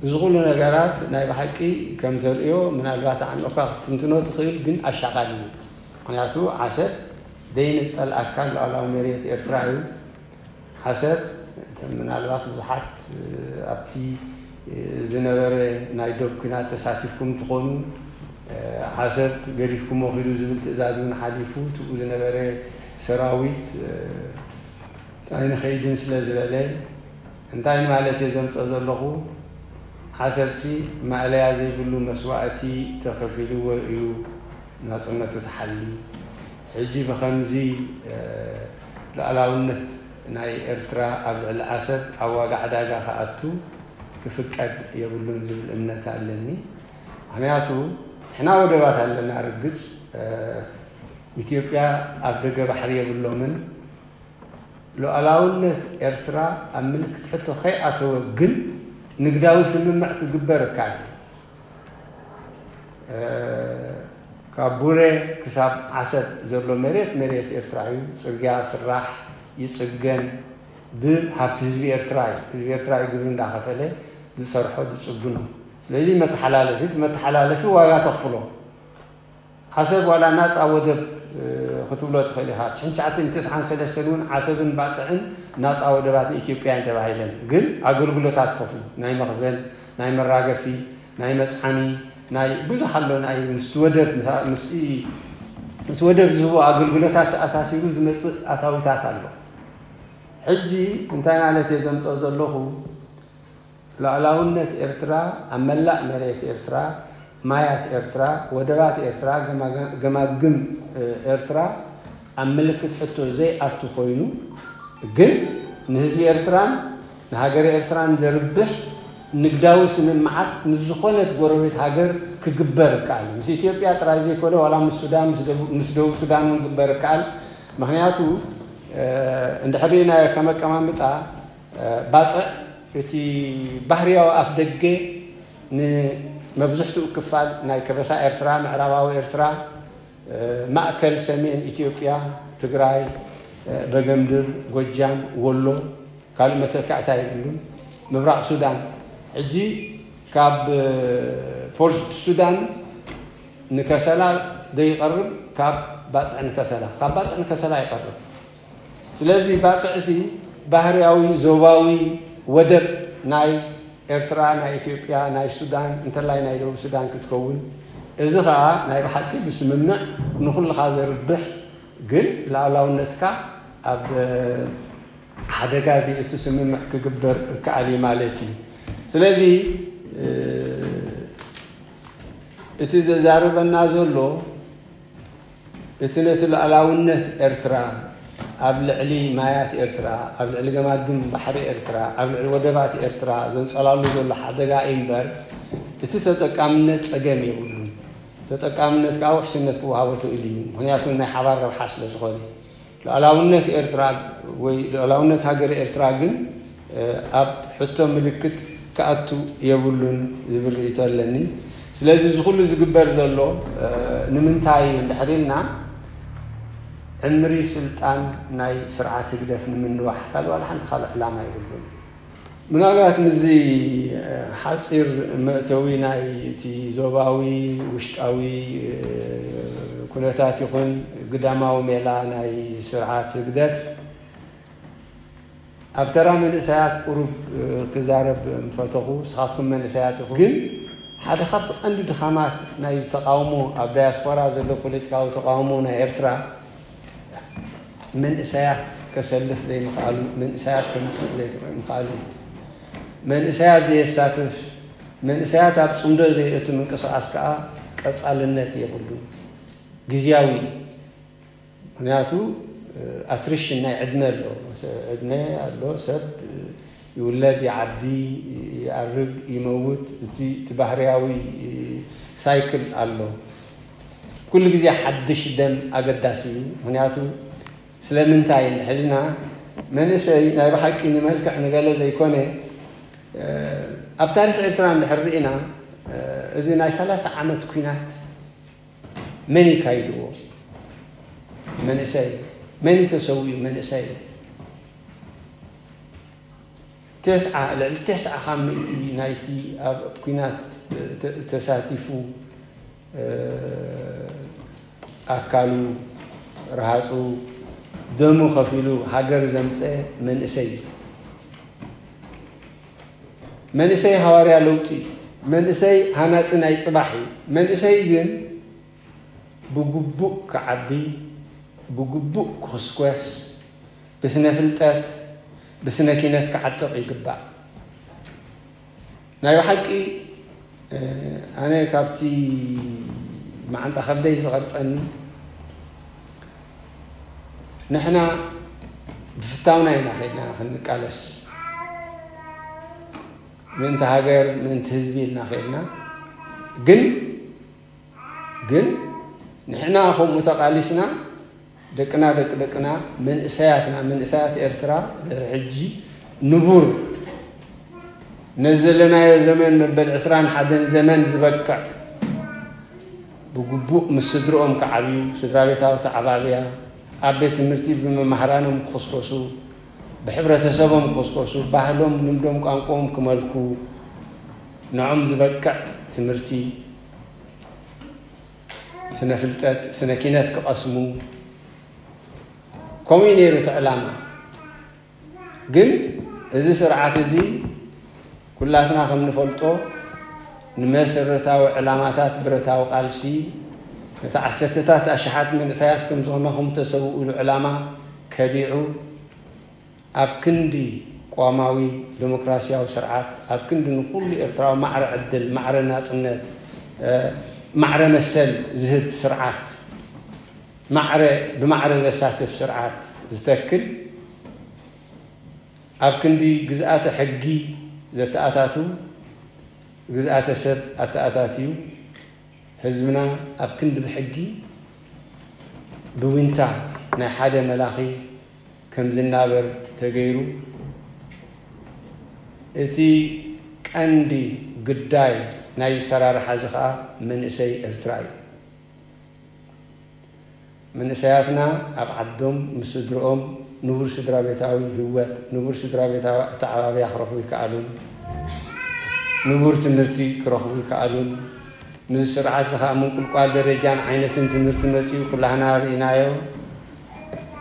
እዚ ኩሉ ነገራት ናይ ብሓቂ ከም ተርእዮ፣ ምናልባት ኣዕሚቕካ ክትትንትኖ ትኽእል፣ ግን ኣሻቓሊ እዩ። ምኽንያቱ ዓሰብ ዘይንጸል ኣካል ሉዓላዊ መሬት ኤርትራ እዩ። ዓሰብ፣ ምናልባት ብዙሓት ኣብቲ ዝነበረ ናይ ዶብ ኲናት ተሳቲፍኩም ትኾኑ፣ ዓሰብ ገዲፍኩሞ ኺዱ ዝብል ትእዛዝ እውን ሓሊፉ፣ ትብኡ ዝነበረ ሰራዊት ኣይንኸይድን ስለ ዝበለ፣ እንታይ ማለት እየ ዘምጽኦ ዘለኹ? ዓሰብሲ ማእለያ ዘይብሉ መስዋእቲ ተኸፊልዎ እዩ ናጽነቱ ተሓልዩ። ሕጂ ብኸምዚ፣ እ፣ ሉዓላውነት ናይ ኤርትራ ኣብ ልዕሊ ዓሰብ ኣብ ዋጋ ዕዳጋ ክኣቱ ክፍቀድ የብሉን ዝብል እምነት ኣለኒ። ምኽንያቱ ንሕና ወደባት ኣለና ርግጽ፣ እ፣ ኢትዮጵያ ኣፍደገ ባሕሪ የብሎምን። ሉዓላውነት ኤርትራ ኣብ ምልክት ሕቶ ከይኣተወ ግን ንግዳዊ ስምምዕ ክግበር ይከኣል። እ፣ ካብ ቡሬ ክሳብ ዓሰብ ዘሎ መሬት፣ መሬት ኤርትራ እዩ። ጽርግያ ይስራሕ፣ ይጽገን፣ ብሃብቲ ህዝቢ ኤርትራ እዩ። ህዝቢ ኤርትራ እዩ ግብሪ እንዳኸፈለ ዝሰርሖ፣ ዝጽግኖ። ስለዚ መተሓላለፊ፣ እቲ መተሓላለፊ ዋጋ ተኽፍሎ። ዓሰብ ዋላ ናጻ ወደብ፣ እ፣ ክትብሎ ትኽእል ኢኻ። ትሽዓተ ሚእትን ተስዓን ሰለስተን እውን ዓሰብን ባጽዕን ናጻ ወደባት ንኢትዮጵያ እየን ተባሂለን። ግን ኣገልግሎታት ትኸፍሉ፣ ናይ መኽዘን፣ ናይ መራገፊ፣ ናይ መጽዓኒ፣ ናይ ብዙሕ ኣሎ። ናይ ምስቲ ወደብ፣ ምስ፣ ምስ እቲ ወደብ ዝህቦ ኣገልግሎታት ተኣሳሲሩ ዝመጽእ ኣታዊታት ኣሎ። ሕጂ እንታይ ማለት እየ ዘምጽኦ ዘለኹ? ሉዓላውነት ኤርትራ ኣብ መላእ መሬት ኤርትራ፣ ማያት ኤርትራ፣ ወደባት ኤርትራ፣ ገማጋ- ገማግም ኤርትራ ኣብ ምልክት ሕቶ ዘይኣቱ ኮይኑ፣ ግን ንህዝቢ ኤርትራን ንሃገረ ኤርትራን ዘርብሕ ንግዳዊ ስምምዓት ምስ ዝኾነት ጎረቤት ሃገር ክግበር ይከኣል። ምስ ኢትዮጵያ ጥራይ ዘይኮነ፣ ዋላ ምስ ሱዳን፣ ምስ ደቡብ ሱዳን እውን ክግበር ይከኣል። ምኽንያቱ እንድሕር ርኢናዮ ከም ኣቀማምጣ ባፅዕ፣ እቲ ባህርያዊ ኣፍ ደገ ንመብዝሕትኡ ክፋል ናይ ከበሳ ኤርትራ፣ ምዕራባዊ ኤርትራ፣ ማእከል ሰሜን ኢትዮጵያ፣ ትግራይ፣ በገምድር፣ ጎጃም፣ ወሎ፣ ካልእ መተካእታ የብሉን። ምብራቕ ሱዳን፣ ሕጂ ካብ ፖርት ሱዳን ንከሰላ ዘይቀርብ፣ ካብ ባፅዕ ንከሰላ፣ ካብ ባፅዕ ንከሰላ ይቐርብ። ስለዚ ባፅዕሲ ባህርያዊ ዞባዊ ወደብ ናይ ኤርትራ፣ ናይ ኢትዮጵያ፣ ናይ ሱዳን፣ እንተላይ ናይ ደቡብ ሱዳን ክትከውን፣ እዚ ኸኣ ናይ ብሓቂ ብስምምዕ ንኹልኻ ዘርብሕ፣ ግን ሉዓላውነትካ ኣብ ሓደጋ ዘእቱ ስምምዕ ክግበር ይከኣል እዩ ማለት እዩ። ስለዚ እቲ ዘዛርበና ዘሎ እቲ ነቲ ሉዓላውነት ኤርትራ ኣብ ልዕሊ ማያት ኤርትራ፣ ኣብ ልዕሊ ገማግም ባሕሪ ኤርትራ፣ ኣብ ልዕሊ ወደባት ኤርትራ ዘንጸላሉ ዘሎ ሓደጋ እዩ እምበር፣ እቲ ተጠቃምነት ጸገም የብሉን። ተጠቃምነት ከኣ ውሕስነት ክወሃቦ ይኽእል እዩ። ምኽንያቱ ናይ ሓባር ረብሓ ስለ ዝኾነ። ሉዓላውነት ኤርትራ ወይ ልዑላውነት ሃገረ ኤርትራ ግን ኣብ ሕቶ ምልክት ክኣቱ የብሉን ዝብል ርእይቶ ኣለኒ። ስለዚ እዚ ኩሉ ዝግበር ዘሎ ንምንታይ እዩ እንድሕር ኢልና፣ ዕምሪ ስልጣን ናይ ስርዓት ህግደፍ ንምንዋሕ ካልእ ዋላ ሓንቲ ካልእ ዕላማ የብሉን። ምናልባት ምስዚ ሓፂር መእተዊ ናይ እቲ ዞባዊ ውሽጣዊ ኩነታት ይኹን ግዳማዊ ሜላ ናይ ስርዓት ህግደፍ ኣብ ተራ መንእሰያት ቁሩብ ክዛረብ ምፈተኹ። ንስኻትኩም መንእሰያት ኢኹም። ግን ሓደ ካብቲ ቀንዲ ድኻማት ናይ ተቃውሞ፣ ኣብ ዳያስፖራ ዘሎ ፖለቲካዊ ተቃውሞ ናይ ኤርትራ፣ መንእሰያት ከሰልፍ ዘይምኽኣሉ፣ መንእሰያት ከምፅእ ዘይምኽኣሉ፣ መንእሰያት ዘየሳትፍ፣ መንእሰያት ኣብ ፅምዶ ዘየእቱ ምንቅስቃስ ከዓ ቀፃልነት የብሉን። ግዝያዊ እዩ። ምኽንያቱ ኣትሪሽን ናይ ዕድመ ኣሎ። ዕድመ ኣሎ፣ ሰብ ይውለድ፣ ይዓቢ፣ ይኣርግ፣ ይመውት። እቲ እቲ ባህርያዊ ሳይክል ኣሎ። ኩሉ ግዜ ሓድሽ ደም ኣገዳሲ እዩ። ምኽንያቱ ስለምንታይ እንድሕር ኢልና፣ መንእሰይ ናይ ብሓቂ ንመልክዕ ንገለ ዘይኮነ፣ ኣብ ታሪኽ ኤርትራ እንድሕር ርኢና፣ እዚ ናይ ሰላሳ ዓመት ኲናት መን ይካይድዎ? መንእሰይ። መን እዩ ተሰዊኡ? መንእሰይ። ተስዓ፣ ልዕሊ ተስዓ ካብ ሚእቲ ናይቲ ኣብ ኲናት ተ- ተሳቲፉ፣ ኣካሉ፣ ረሃፁ፣ ደሙ ከፊሉ ሃገር ዘምፀ መንእሰይ እዩ። መንእሰይ ሃዋርያ ለውጢ እዩ። መንእሰይ ሃናፂ ናይ ፅባሕ እዩ። መንእሰይ ግን ብግቡእ ክዓቢ፣ ብግቡእ ክኹስኮስ፣ ብስነ ፍልጠት፣ ብስነ ኪነት ክዓጥቕ ይግባእ። ናይ ብሓቂ ኣነ ካብቲ መዓንጣ ከብደይ ዝቐርፀኒ፣ ንሕና ብፍታውና ኢና ከይድና ክንቃለስ፣ ምእንቲ ሃገር፣ ምእንቲ ህዝቢ ኢልና ከይድና። ግን ግን ንሕና ከምኡ ተቓሊስና፣ ደቅና፣ ደቂ ደቅና፣ መንእሰያትና፣ መንእሰያት ኤርትራ ድሕሪ ሕጂ ንቡር ነዚ ዘለናዮ ዘመን መበል ዕስራን ሓደን ዘመን ዝበቅዕ፣ ብግቡእ ምስ ስድርኦም ክዓብዩ፣ ስድራ ቤታዊ ተዓባብያ፣ ኣብ ቤት ትምህርቲ ብመማህራኖም ክኹስኮሱ፣ ብሕብረተሰቦም ክኹስኮሱ፣ ባህሎም፣ ልምዶም፣ ቋንቋኦም ክመልኩ፣ ንዖም ዝበቅዕ ትምህርቲ፣ ስነ ፍልጠት፣ ስነ ኪነት ክቐስሙ፣ ከምኡ እዩ ነይሩ እቲ ዕላማ። ግን እዚ ስርዓት እዚ ኩላትና ከም ንፈልጦ ንመሰረታዊ ዕላማታት ብረታዊ ቃልሲ፣ ነቲ ዓሰርተታት ኣሽሓት መንእሰያት ከም ዝኾናኹም ተሰውእሉ ዕላማ ከዲዑ፣ ኣብ ክንዲ ቅዋማዊ ዲሞክራሲያዊ ስርዓት፣ ኣብ ክንዲ ንኹሉ ኤርትራዊ ማዕረ ዕድል፣ ማዕረ ናጽነት፣ ማዕረ መሰል ዝህብ ስርዓት፣ ማዕረ ብማዕረ ዘሳትፍ ስርዓት ዝተክል፣ ኣብ ክንዲ ግዝኣተ ሕጊ ዘተኣታቱ፣ ግዝኣተ ሰብ ኣተኣታትዩ፣ ህዝብና ኣብ ክንዲ ብሕጊ ብዊንታ ናይ ሓደ መላኺ ከም ዝናበር ተገይሩ፣ እቲ ቀንዲ ግዳይ ናይ ዝሰራርሓ እዚ ኸኣ መንእሰይ ኤርትራ እዩ። መንእሰያትና ኣብ ዓዶም ምስ ስድርኦም ንቡር ስድራ ቤታዊ ህይወት፣ ንቡር ስድራ ቤታዊ ኣተዓባብያ ክረኽቡ ይከኣሉን፣ ንቡር ትምህርቲ ክረኽቡ ይከኣሉን። ምስዚ ስርዓት እዚ ኸኣ ምንቁልቋል ደረጃን ዓይነትን ትምህርቲ መጺኡ ኩላህና ርኢናዮ።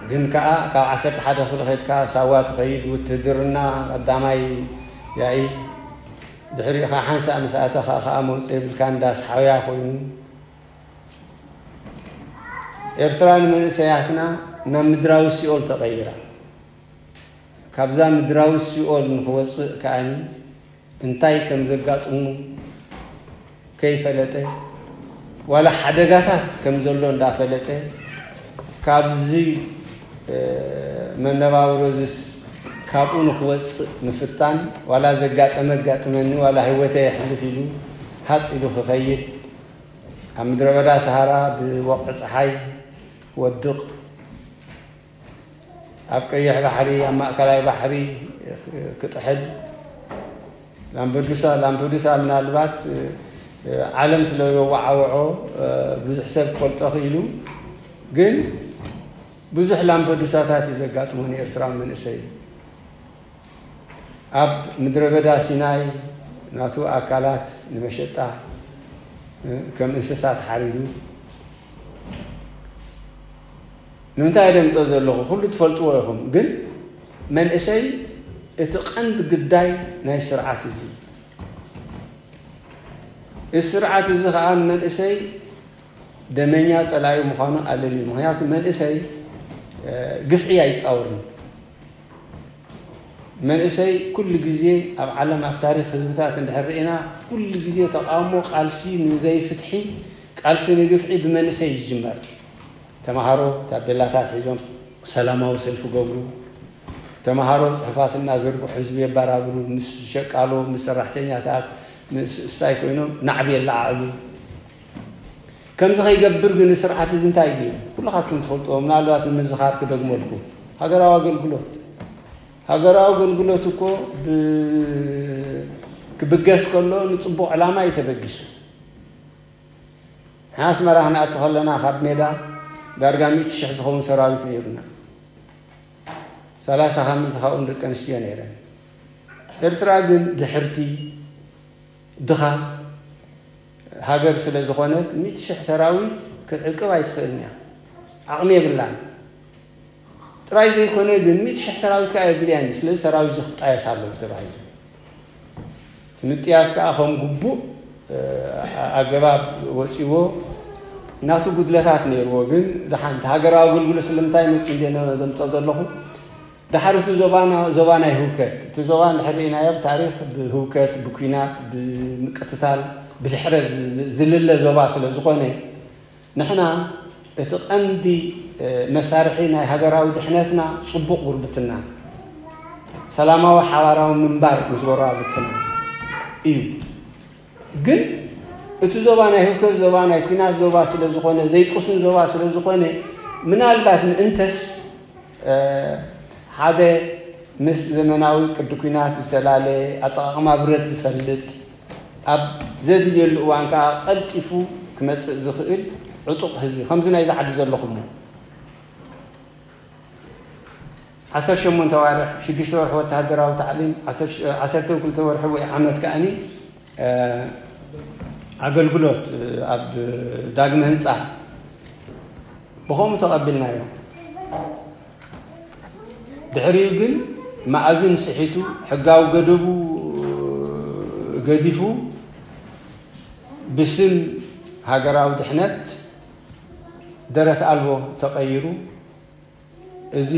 ግን ከኣ ካብ ዓሰርተ ሓደ ክፍሊ ኸይድካ ሳዋ ትኸይድ፣ ውትህድርና ቀዳማይ ያኢ፣ ድሕሪኡ ኸኣ ሓንሳእ ምስ ኣተኻ ኸኣ መውጽኢ የብልካን፣ ዳስ ሓውያ ኮይኑ። ኤርትራ ንመንእሰያትና ናብ ምድራዊ ሲኦል ተቐይራ። ካብዛ ምድራዊ ሲኦል ንኽወጽእ ከኣኒ እንታይ ከም ዘጋጥሙ ከይፈለጠ፣ ዋላ ሓደጋታት ከም ዘሎ እንዳፈለጠ፣ ካብዚ መነባብሮ እዚስ ካብኡ ንኽወጽእ ምፍታን፣ ዋላ ዘጋጠመ ኣጋጥመኒ፣ ዋላ ህይወተይ የሕልፍ ኢሉ ሃጽ ኢሉ ክኸይድ፣ ኣብ ምድረ በዳ ሰሃራ ብወቕዒ ጸሓይ ክወድቕ፣ ኣብ ቀይሕ ባሕሪ፣ ኣብ ማእከላይ ባሕሪ ክጥሕል፣ ላምፐዱሳ፣ ላምፐዱሳ ምናልባት ዓለም ስለ ዘወዓወዖ ብዙሕ ሰብ ክፈልጦ ክኢሉ፣ ግን ብዙሕ ላምፐዱሳታት እዩ ዘጋጥሞ ንኤርትራዊ መንእሰይ። ኣብ ምድረ በዳ ሲናይ ናቱ ኣካላት ንመሸጣ ከም እንስሳ ተሓሪዱ። ንምንታይ ደምጾ ዘለኹ ኩሉ ትፈልጥዎ ኢኹም፣ ግን መንእሰይ እቲ ቀንዲ ግዳይ ናይ ስርዓት እዚ። እዚ ስርዓት እዚ ኸኣ ንመንእሰይ ደመኛ ጸላኢ ምዃኑ ኣለልዩ። ምኽንያቱ መንእሰይ ግፍዒ ኣይጻወርን። መንእሰይ ኩሉ ግዜ ኣብ ዓለም፣ ኣብ ታሪኽ ህዝብታት እንድሕር ርኢና፣ ኩሉ ግዜ ተቓውሞ፣ ቃልሲ ንዘይፍትሒ፣ ቃልሲ ንግፍዒ ብመንእሰይ እዩ ዝጅመር። ተምሃሮ ታቤላታት ሒዞም ሰላማዊ ሰልፊ ገብሩ። ተምሃሮ ጽሑፋት እናዘርግሑ ህዝቢ የባራብሩ። ምስ ሸቃሎ፣ ምስ ሰራሕተኛታት፣ ምስ ስታይ ኮይኖም ናዕቢ የለዓዕሉ። ከምዚ ከይገብር ግን ስርዓት እዚ እንታይ ገይሩ? ኩልኻትኩም ትፈልጥዎ፣ ምናልባት ንምዝኻር ክደግመልኩ። ሃገራዊ ኣገልግሎት። ሃገራዊ ኣገልግሎት እኮ ብ-፣ ክብገስ ከሎ ንጽቡቕ ዕላማ እዩ ተበጊሱ። ንሕና ኣስመራ ክንኣቱ ከለና ካብ ሜዳ ዳርጋ ሚእቲ ሽሕ ዝኸውን ሰራዊት ነይሩና። ሰላሳ ካብ ሚእቲ ካብኦም ደቂ ኣንስትዮ ነይረን። ኤርትራ ግን ድሕርቲ፣ ድኻ ሃገር ስለ ዝኾነት፣ ሚእቲ ሽሕ ሰራዊት ክትዕቅብ ኣይትኽእልን እያ። ዓቕሚ የብላን። ጥራይ ዘይኮነ ግን፣ ሚእቲ ሽሕ ሰራዊት ከኣ የድልያን እዩ። ስለዚ ሰራዊት እዚ ክጣየስ ኣለዎ ተባሂሉ። እቲ ምጥያስ ከኣ ከም ግቡእ፣ እ፣ ኣገባብ ወጺዎ፣ ናቱ ጉድለታት ነይርዎ። ግን ደሓን እቲ ሃገራዊ ኣገልግሎት ስለምንታይ መጺኡ እንደ ዘምጾ ዘለኹ፣ ድሓር እቲ ዞባና፣ ዞባ ናይ ህውከት፣ እቲ ዞባ እንድሕር ርኢናዮ ብታሪኽ ብህውከት፣ ብኲናት፣ ብምቅትታል፣ ብድሕረት ዝ-፣ ዝ-፣ ዝልለ ዞባ ስለ ዝኾነ፣ ንሕና እቲ ቀንዲ፣ እ፣ መሳርሒ ናይ ሃገራዊ ድሕነትና ጽቡቕ ጉርብትና፣ ሰላማዊ ሓባራዊ ምንባር ምስ ጎረባብትና እዩ። ግን እቲ ዞባ ናይ ህውከት ዞባ፣ ናይ ኲናት ዞባ ስለ ዝኾነ፣ ዘይቅሱን ዞባ ስለ ዝኾነ፣ ምናልባት ምእንተስ፣ እ፣ ሓደ ምስ ዘመናዊ ቅዲ ኲናት ዝተላለየ፣ ኣጠቓቕማ ብረት ዝፈልጥ፣ ኣብ ዘድልየሉ እዋን ከኣ ቀልጢፉ ክመጽእ ዝኽእል ዕጡቕ ህዝቢ፣ ከምዚ ናይዚ ዓዲ ዘለኹሞ። ዓሰርተ ሸሞንተ ኣዋርሕ፣ ሽዱሽተ ወርሒ ወተሃደራዊ ታዕሊም፣ ዓሰርተ፣ ዓሰርተ ክልተ ወርሒ ወይ ዓመት ከኣኒ፣ እ፣ ኣገልግሎት፣ እ፣ ኣብ ዳግመ ህንጻ ብኸምኡ ተቐቢልናዮ። ድሕሪኡ ግን መኣዝን ስሒቱ፣ ሕጋዊ ገደቡ ገዲፉ፣ ብስም ሃገራዊ ድሕነት ደረት ኣልቦ ተቐይሩ። እዚ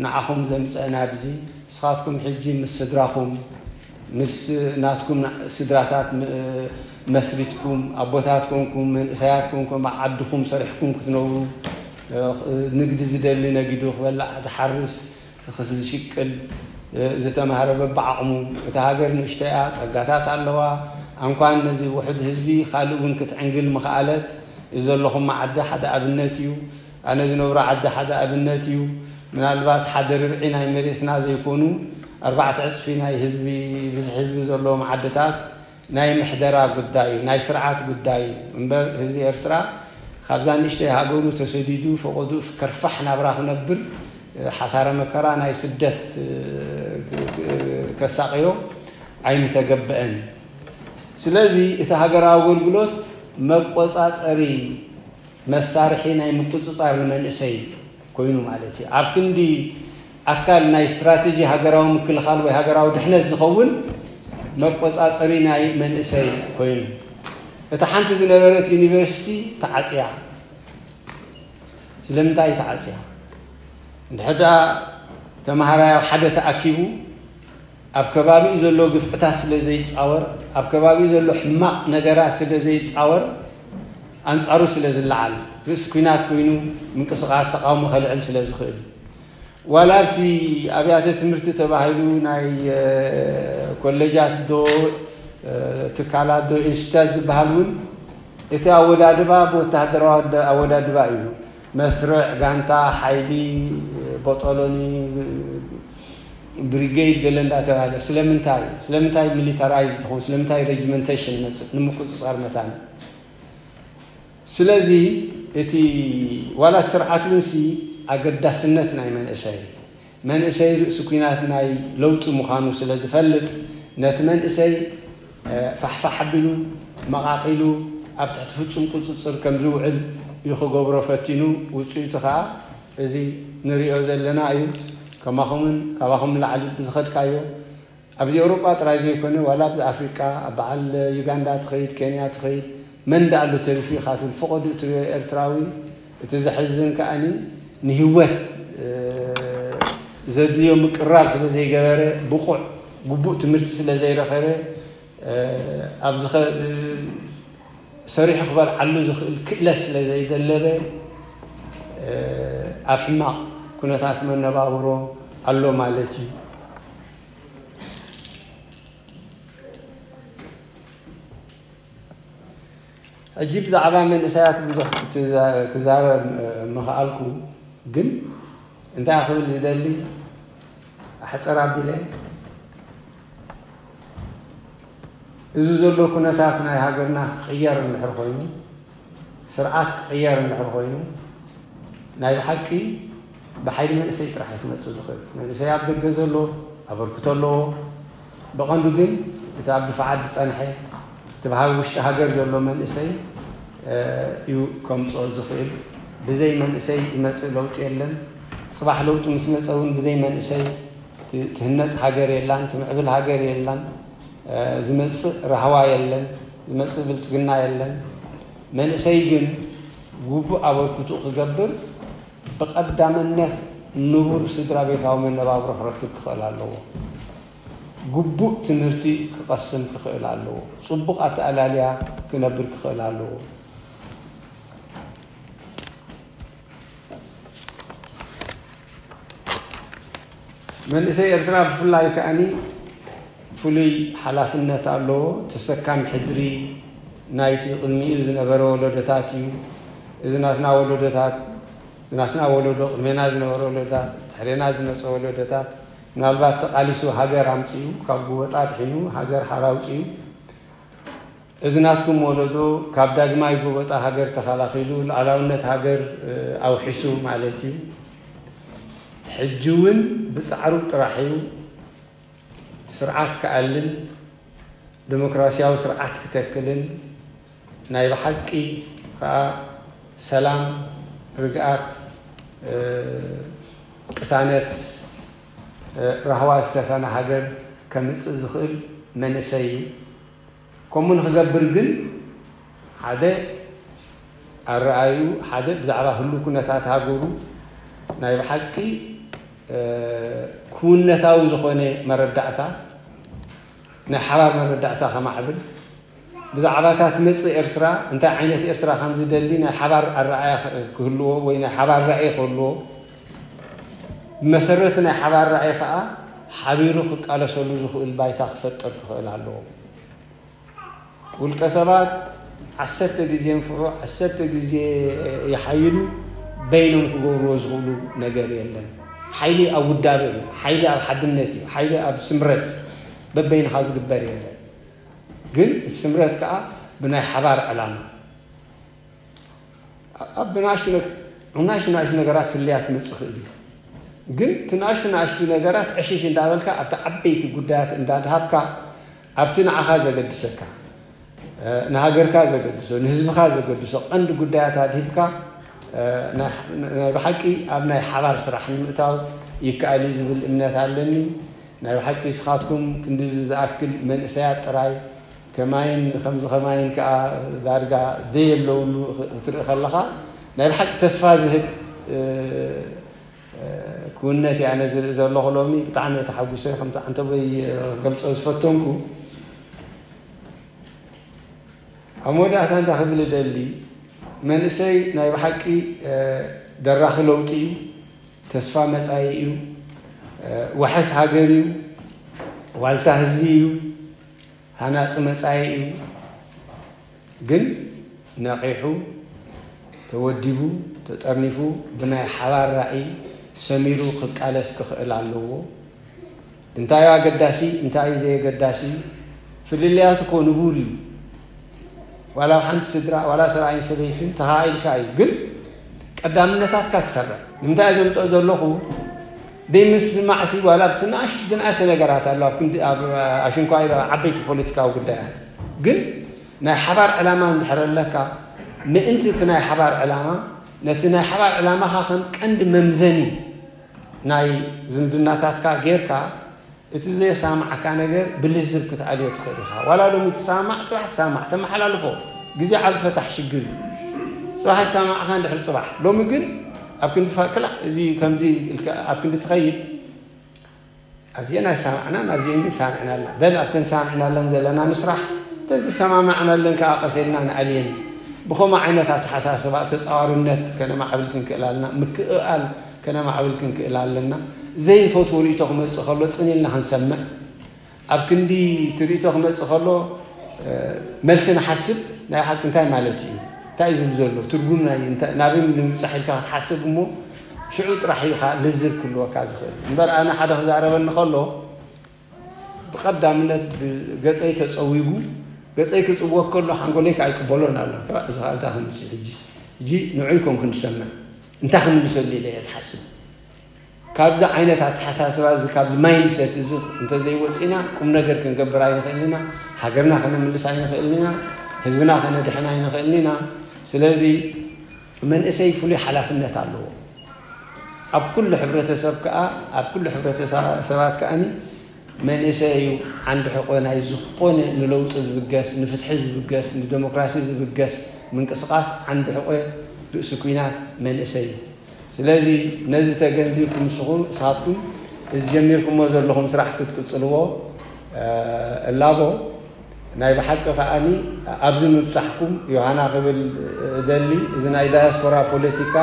ንዓኹም ዘምጸእና ኣብዚ ንስኻትኩም ሕጂ ምስ ስድራኹም፣ ምስ ናትኩም ስድራታት ም-፣ መስሪትኩም፣ ኣቦታት ኮንኩም፣ መንእሰያት ኮንኩም፣ ኣብ ዓድኹም ሰሪሕኩም ክትነብሩ፣ እ፣ ንግዲ ዝደሊ ነጊዱ ክበላዕ፣ ዝሓርስ ዝሽቅል፣ እ፣ ዝተማህረ በብዓቕሙ። እታ ሃገር ንእሽተያ፣ ጸጋታት ኣለዋ። ኣንኳን ነዚ ውሑድ ህዝቢ ካልእ እውን ክትዕንግል ምኽኣለት። እዚ ዘለኹም ዓዲ ሓደ ኣብነት እዩ። ኣነ ዝነብሮ ዓዲ ሓደ ኣብነት እዩ። ምናልባት ሓደ ርብዒ ናይ መሬትና ዘይኮኑ፣ ኣርባዕተ ዕጽፊ ናይ ህዝቢ፣ ብዝሒ ህዝቢ ዘለዎም ዓድታት ናይ ምሕደራ ጉዳይ፣ ናይ ስርዓት ጉዳይ እዩ። እምበር ህዝቢ ኤርትራ ካብዛ ንእሽተይ ሃገሩ ተሰዲዱ ፈቐዱ ከርፋሕ ናብራ ክነብር፣ ሓሳረ መከራ ናይ ስደት፣ እ፣ ከሳቕዮ ኣይምተገበአን። ስለዚ እቲ ሃገራዊ ኣገልግሎት መቆጻጸሪ መሳርሒ ናይ ምቁጽጻር ንመንእሰይ ኮይኑ ማለት እዩ። ኣብ ክንዲ ኣካል ናይ ስትራተጂ ሃገራዊ ምክልኻል ወይ ሃገራዊ ድሕነት ዝኸውን መቆጻጸሪ ናይ መንእሰይ ኮይኑ። እታ ሓንቲ ዝነበረት ዩኒቨርሲቲ ተዓጽያ። ስለምንታይ ተዓጽያ? እንድሕር ደኣ ተማሃራይ ኣብ ሓደ ተኣኪቡ ኣብ ከባቢኡ ዘሎ ግፍዕታት ስለ ዘይጻወር፣ ኣብ ከባቢኡ ዘሎ ሕማቕ ነገራት ስለ ዘይጻወር፣ ኣንጻሩ ስለ ዝለዓል፣ ርእሲ ኲናት ኮይኑ ምንቅስቓስ ተቓውሞ ከልዕል ስለ ዝኽእል። ዋላ ኣብቲ ኣብያተ ትምህርቲ ተባሂሉ ናይ፣ እ፣ ኮሌጃት ዶ፣ እ፣ ትካላት ዶ፣ ኢንስቲትዩታት ዝበሃል እውን እቲ ኣወዳድባ ብወተሃደራዊ ኣወዳ-፣ ኣወዳድባ እዩ። መስርዕ፣ ጋንታ፣ ሓይሊ፣ ቦጦሎኒ፣ ብሪጌድ ገለ እንዳተባሃለ። ስለምንታይ? ስለምንታይ ሚሊታራይዝ ትኸውን? ስለምንታይ ሬጅመንቴሽን መጽእ? ንምቁጽጻር መታን። ስለዚ እቲ ዋላ ስርዓት እውን ሲ ኣገዳስነት ናይ መንእሰይ፣ መንእሰይ ርእሲ ኲናት ናይ ለውጢ ምዃኑ ስለ ዝፈልጥ፣ ነቲ መንእሰይ፣ እ፣ ፋሕፋሕ ኣቢሉ፣ መቓቒሉ፣ ኣብ ትሕቲ ፍጹም ቁጽጽር ከም ዝውዕል እዩ ክገብሮ ፈቲኑ። ውጽኢቱ ኸኣ እዚ ንርእዮ ዘለና እዩ። ከማኹምን ካባኹም ንላዕሊ ብዝኸድካዮ ኣብዚ ኤውሮጳ ጥራይ ዘይኮነ፣ ዋላ ኣብዚ ኣፍሪቃ፣ ኣብ በዓል ዩጋንዳ ትኸይድ፣ ኬንያ ትኸይድ፣ መን ደኣ ኣሎ ተሪፉ ኢኻ ትብል። ፈቐዱ እትሪኦ ኤርትራዊ፣ እቲ ዘሕዝን ከኣኒ፣ ንህይወት፣ እ፣ ዘድልዮ ምቅራብ ስለ ዘይገበረ፣ ብቑዕ ግቡእ ትምህርቲ ስለ ዘይረኸበ፣ እ፣ ኣብ ዝኸ-፣ እ፣ ሰሪሑ ክበልዓሉ ዝኽእል ክእለት ስለ ዘይደለበ፣ እ፣ ኣብ ሕማቕ ኩነታት መነባብሮ ኣሎ ማለት እዩ። ሕጂ ብዛዕባ መንእሰያት ብዙሕ ክትዛ-፣ ክዛረብ፣ እ፣ ምኽኣልኩ፣ ግን እንታይ ክብል ዝደሊ፣ ኣሕጽር ኣቢለ፣ እዚ ዘሎ ኩነታት ናይ ሃገርና ክቕየር እንድሕር ኮይኑ፣ ስርዓት ክቕየር እንድሕር ኮይኑ፣ ናይ ብሓቂ ብሓይሊ መንእሰይ ጥራሕ እዩ ክመጽእ ዝኽእል። መንእሰይ ኣብ ደገ ዘሎ ኣበርክቶ ኣለዎ። ብቐንዱ ግን እቲ ኣብ ድፋዓት ዝጸንሐ፣ እቲ ብሃ-፣ ውሽጢ ሃገር ዘሎ መንእሰይ፣ እ፣ እዩ ከምጽኦ ዝኽእል። ብዘይ መንእሰይ ዝመጽእ ለውጢ የለን። ጽባሕ ለውጢ ምስ መጸ እውን ብዘይ መንእሰይ ት-፣ ትህነጽ ሃገር የላን፣ ትምዕብል ሃገር የላን። እ፣ ዝመጽእ ራህዋ የለን፣ ዝመጽእ ብልጽግና የለን። መንእሰይ ግን ግቡእ ኣበርክትኡ ክገብር ብቐዳምነት ንቡር ስድራ ቤታዊ መነባብሮ ክረክብ ክኽእል ኣለዎ። ግቡእ ትምህርቲ ክቐስም ክኽእል ኣለዎ። ጽቡቕ ኣተኣላልያ ክነብር ክኽእል ኣለዎ። መንእሰይ ኤርትራ ብፍላይ ከኣኒ ፍሉይ ሓላፍነት ኣለዎ። ተሰካሚ ሕድሪ ናይቲ ቅድሚኡ ዝነበረ ወለዶታት እዩ። እዚ ናትና ወለዶታት፣ ናትና ወለዶ፣ ቅድሜና ዝነበረ ወለዶታት፣ ድሕሬና ዝመጸ ወለዶታት፣ ምናልባት ተቓሊሱ ሃገር ኣምጺኡ፣ ካብ ጉበጣ ድሒኑ ሃገር ሓራ ኣውጺኡ፣ እዚ ናትኩም ወለዶ ካብ ዳግማይ ጎበጣ ሃገር ተኸላኺሉ፣ ሉዓላውነት ሃገር፣ እ፣ ኣውሒሱ ማለት እዩ። ሕጂ እውን ብጻዕሩ ጥራሕ እዩ ስርዓት ክኣልን፣ ዴሞክራሲያዊ ስርዓት ክተክልን፣ ናይ ብሓቂ ከኣ ሰላም፣ ርግኣት፣ እ፣ ቅሳነት፣ እ፣ ራህዋ ዝሰፈነ ሃገር ከምጽእ ዝኽእል መንእሰይ እዩ። ከምኡ ንኽገብር ግን ሓደ ኣረኣዩ፣ ሓደ ብዛዕባ ህሉ ኩነታት ሃገሩ ናይ ብሓቂ ክውነታዊ ዝኾነ መረዳእታ፣ ናይ ሓባር መረዳእታ ከማዕብል፣ ብዛዕባ እታ ትመጽእ ኤርትራ፣ እንታይ ዓይነት ኤርትራ ከም ዝደሊ ናይ ሓባር ኣረኣእያ ክህልዎ ወይ ናይ ሓባር ራእይ ክህልዎ፣ ብመሰረት ናይ ሓባር ራእይ ከኣ ሓቢሩ ክቃለሰሉ ዝኽእል ባይታ ክፈጥር ክኽእል ኣለዎ። ውልቀ ሰባት ዓሰርተ ግዜ ይንፍዑ፣ ዓሰርተ ግዜ ይሓይሉ፣ በይኖም ክገብርዎ ዝኽእሉ ነገር የለን። ሓይሊ ኣብ ውዳበ እዩ፣ ሓይሊ ኣብ ሓድነት እዩ፣ ሓይሊ ኣብ ስምረት እዩ። በበይንኻ ዝግበር የለን። ግን ስምረት ከኣ ብናይ ሓባር ዕላማ፣ ኣብ ብናእሽቱ ነግ-፣ ኣብ ናእሽቱ ናእሽቱ ነገራት ፍልልያት ክመጽእ ይኽእል እዩ። ግን እቲ ናእሽቱ ናእሽቱ ነገራት ዕሽሽ እንዳበልካ ኣብቲ ዓበይቲ ጉዳያት እንዳድሃብካ፣ ኣብቲ ንዓኻ ዘገድሰካ፣ እ፣ ንሃገርካ ዘገድሶ፣ ንህዝብኻ ዘገድሶ ቀንዲ ጉዳያት ኣድሂብካ፣ እ፣ ናይ፣ ናይ ብሓቂ ኣብ ናይ ሓባር ስራሕ ንምእታው ይከኣል እዩ ዝብል እምነት ኣለኒ። ናይ ብሓቂ ንስኻትኩም ክንድዚ ዝኣክል መንእሰያት ጥራይ ከማይን ከምዚ ከማይን ከኣ ዳርጋ ደየለውሉ ክትርኢ ከለኻ ናይ ብሓቂ ተስፋ ዝህብ፣ እ፣ እ፣ ክውነት እየ ኣነ ዝርኢ ዘለኹ ሎሚ። ብጣዕሚ እየ ተሓጒሰ፣ ከምቲ ዓንተቦይ ክገልጾ ዝፈተንኩ። ኣብ መወዳእታ እንታይ ክብል እደሊ፣ መንእሰይ ናይ ብሓቂ፣ እ፣ ደራኺ ለውጢ እዩ፣ ተስፋ መጻኢ እዩ፣ እ፣ ዋሕስ ሃገር እዩ፣ ዋልታ ህዝቢ እዩ፣ ሃናጺ መጻኢ እዩ። ግን ነቒሑ፣ ተወዲቡ፣ ተጠርኒፉ፣ ብናይ ሓባር ራእይ ሰሚሩ ክቃለስ ክኽእል ኣለዎ። እንታይ እዩ ኣገዳሲ፣ እንታይ እዩ ዘየገዳሲ፣ ፍልልያት እኮ ንቡር እዩ። ዋላ ኣብ ሓንቲ ስድራ፣ ዋላ ሰብኣይን ሰበይትን ተኻኢልካ እዩ። ግን ቀዳምነታትካ ትሰርዕ። ንምንታይ እየ ዘምጽኦ ዘለኹ? ዘይምስማዕሲ ዋላ ኣብቲ ንኣሽ-፣ ዝንኣሰ ነገራት ኣሎ፣ ኣብ ክንዲ፣ ኣብ ኣሽንኳይ ዓበይቲ ፖለቲካዊ ጉዳያት። ግን ናይ ሓባር ዕላማ እንድሕር ኣለካ፣ ምእንቲ እቲ ናይ ሓባር ዕላማ፣ ነቲ ናይ ሓባር ዕላማኻ ከም ቀንዲ መምዘኒ ናይ ዝምድናታትካ ጌርካ፣ እቲ ዘየሳምዓካ ነገር ብልዝብ ክትኣልዮ ትኽእል ኢኻ። ዋላ ሎሚ ትሰማማዕ፣ ጽባሕ ትሰማማዕ፣ ተመሓላልፎ። ግዜ ዓቢ ፈታሕ ሽግር እዩ። ጽባሕ ዝሰማዕካ እንድሕር ጽባሕ። ሎሚ ግን ኣብ ክንዲ ፋ-፣ ክላእ፣ እዚ ከምዚ ኢልካ ኣብ ክንዲ ትኸይድ፣ ኣብዚአን ኣይሰማዕናን፣ ኣብዚአን ግን ሰሚዕና ኣለና። በል ኣብተን ሰሚዕናለን ዘለና ንስራሕ፣ እተን ዝሰማማዕናለን ከኣ ቀስ ኢልና ንኣልየን። ብኸምኡ ዓይነት ኣተሓሳስባ ተጻዋርነት ከነማዕብል ክንክእል ኣለና፣ ምክእኣል ከነማዕብል ክንክእል ኣለና። ዘይንፈትዎ ርእይቶ ክመጽእ ከሎ ጽን ኢልና ክንሰምዕ፣ ኣብ ክንዲ እቲ ርእይቶ ክመጽእ ከሎ፣ እ፣ መልሲ ንሓስብ፣ ናይ ሓቂ እንታይ ማለት እዩ? እንታይ እዩ ዝብል ዘሎ? ትርጉም ናይ እንታይ፣ ናበይ ንምብጻሕ ኢልካ ክትሓስብ እሞ፣ ሽዑ ጥራሕ እዩ ኢኻ ልዝብ ክህልወካ ዝኽእል። እምበር ኣነ ሓደ ክዛረበኒ ከሎ፣ ብቐዳምነት ብገጸይ ተጸዊጉ፣ ገጸይ ክጽወግ ከሎ ሓንጎለይ ከኣ ኣይቅበሎን ኣሎ። እዚ ከኣ እንታይ ከምዚ ሕጂ፣ ሕጂ ንዑ ኣይኮንኩን ዝሰምዕ፣ እንታይ ክምልሰሉ ኢለ እየ ዝሓስብ። ካብዚ ዓይነት ኣተሓሳስባ እዚ፣ ካብዚ ማይንድሰት እዚ እንተዘይወጺና፣ ቁም ነገር ክንገብር ኣይንኽእልን ኢና፣ ሃገርና ከነምልስ ኣይንኽእልን ኢና፣ ህዝብና ከነድሕን ኣይንኽእልን ኢና። ስለዚ መንእሰይ ፍሉይ ሓላፍነት ኣለዎ። ኣብ ኩሉ ሕብረተሰብ ከኣ፣ ኣብ ኩሉ ሕብረተሰባት ከኣኒ መንእሰይ እዩ ዓንዲ ሕቆ ናይ ዝኾነ ንለውጢ ዝብገስ፣ ንፍትሒ ዝብገስ፣ ንደሞክራሲ ዝብገስ ምንቅስቃስ ዓንዲ ሕቆ ርእሲ ኲናት መንእሰይ እዩ። ስለዚ ነዚ ተገንዚብኩም ንስኹም፣ ንስኻትኩም እዚ ጀሚርኩሞ ዘለኹም ስራሕ ክትቅጽልዎ፣ እ፣ እላቦ። ናይ ብሓቂ ከኣኒ ኣብዚ ምብጻሕኩም ዮሃና ክብል እደሊ፣ እዚ ናይ ዳያስፖራ ፖለቲካ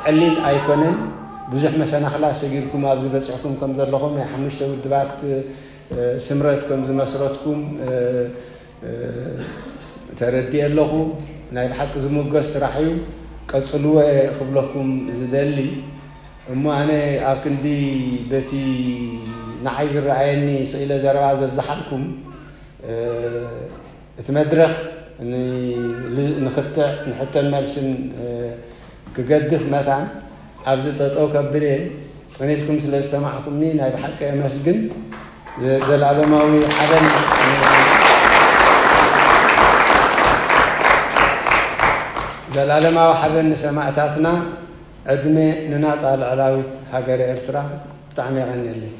ቀሊል ኣይኮነን። ብዙሕ መሰናኽላት ሰጊርኩም ኣብዚ በጺሕኩም ከም ዘለኹም፣ ናይ ሓሙሽተ ውድባት፣ እ፣ ስምረት ከም ዝመስረትኩም፣ እ፣ እ፣ ተረዲኤ ኣለኹ። ናይ ብሓቂ ዝሙገስ ስራሕ እዩ። ቀጽልዎ እየ ክብለኩም ዝደሊ። እሞ ኣነ ኣብ ክንዲ በቲ ንዓይ ዝረኣየኒ ስኢለ ዘረባ ዘብዝሓልኩም፣ እ፣ እቲ መድረኽ ን-፣ ል-፣ ንኽትዕ፣ ንሕቶን መልስን፣ እ፣ ክገድፍ መታን ኣብዚ ጠጠው ከብል እየ። ጽን ኢልኩም ስለ ዝሰማዕኩምኒ ናይ ብሓቂ የመስግን። ዘ-፣ ዘላለማዊ ሓበን፣ ዘላለማዊ ሓበን ንሰማእታትና፣ ዕድመ ንናጻ ልዕላዊት ሃገረ ኤርትራ። ብጣዕሚ የቐንየለይ።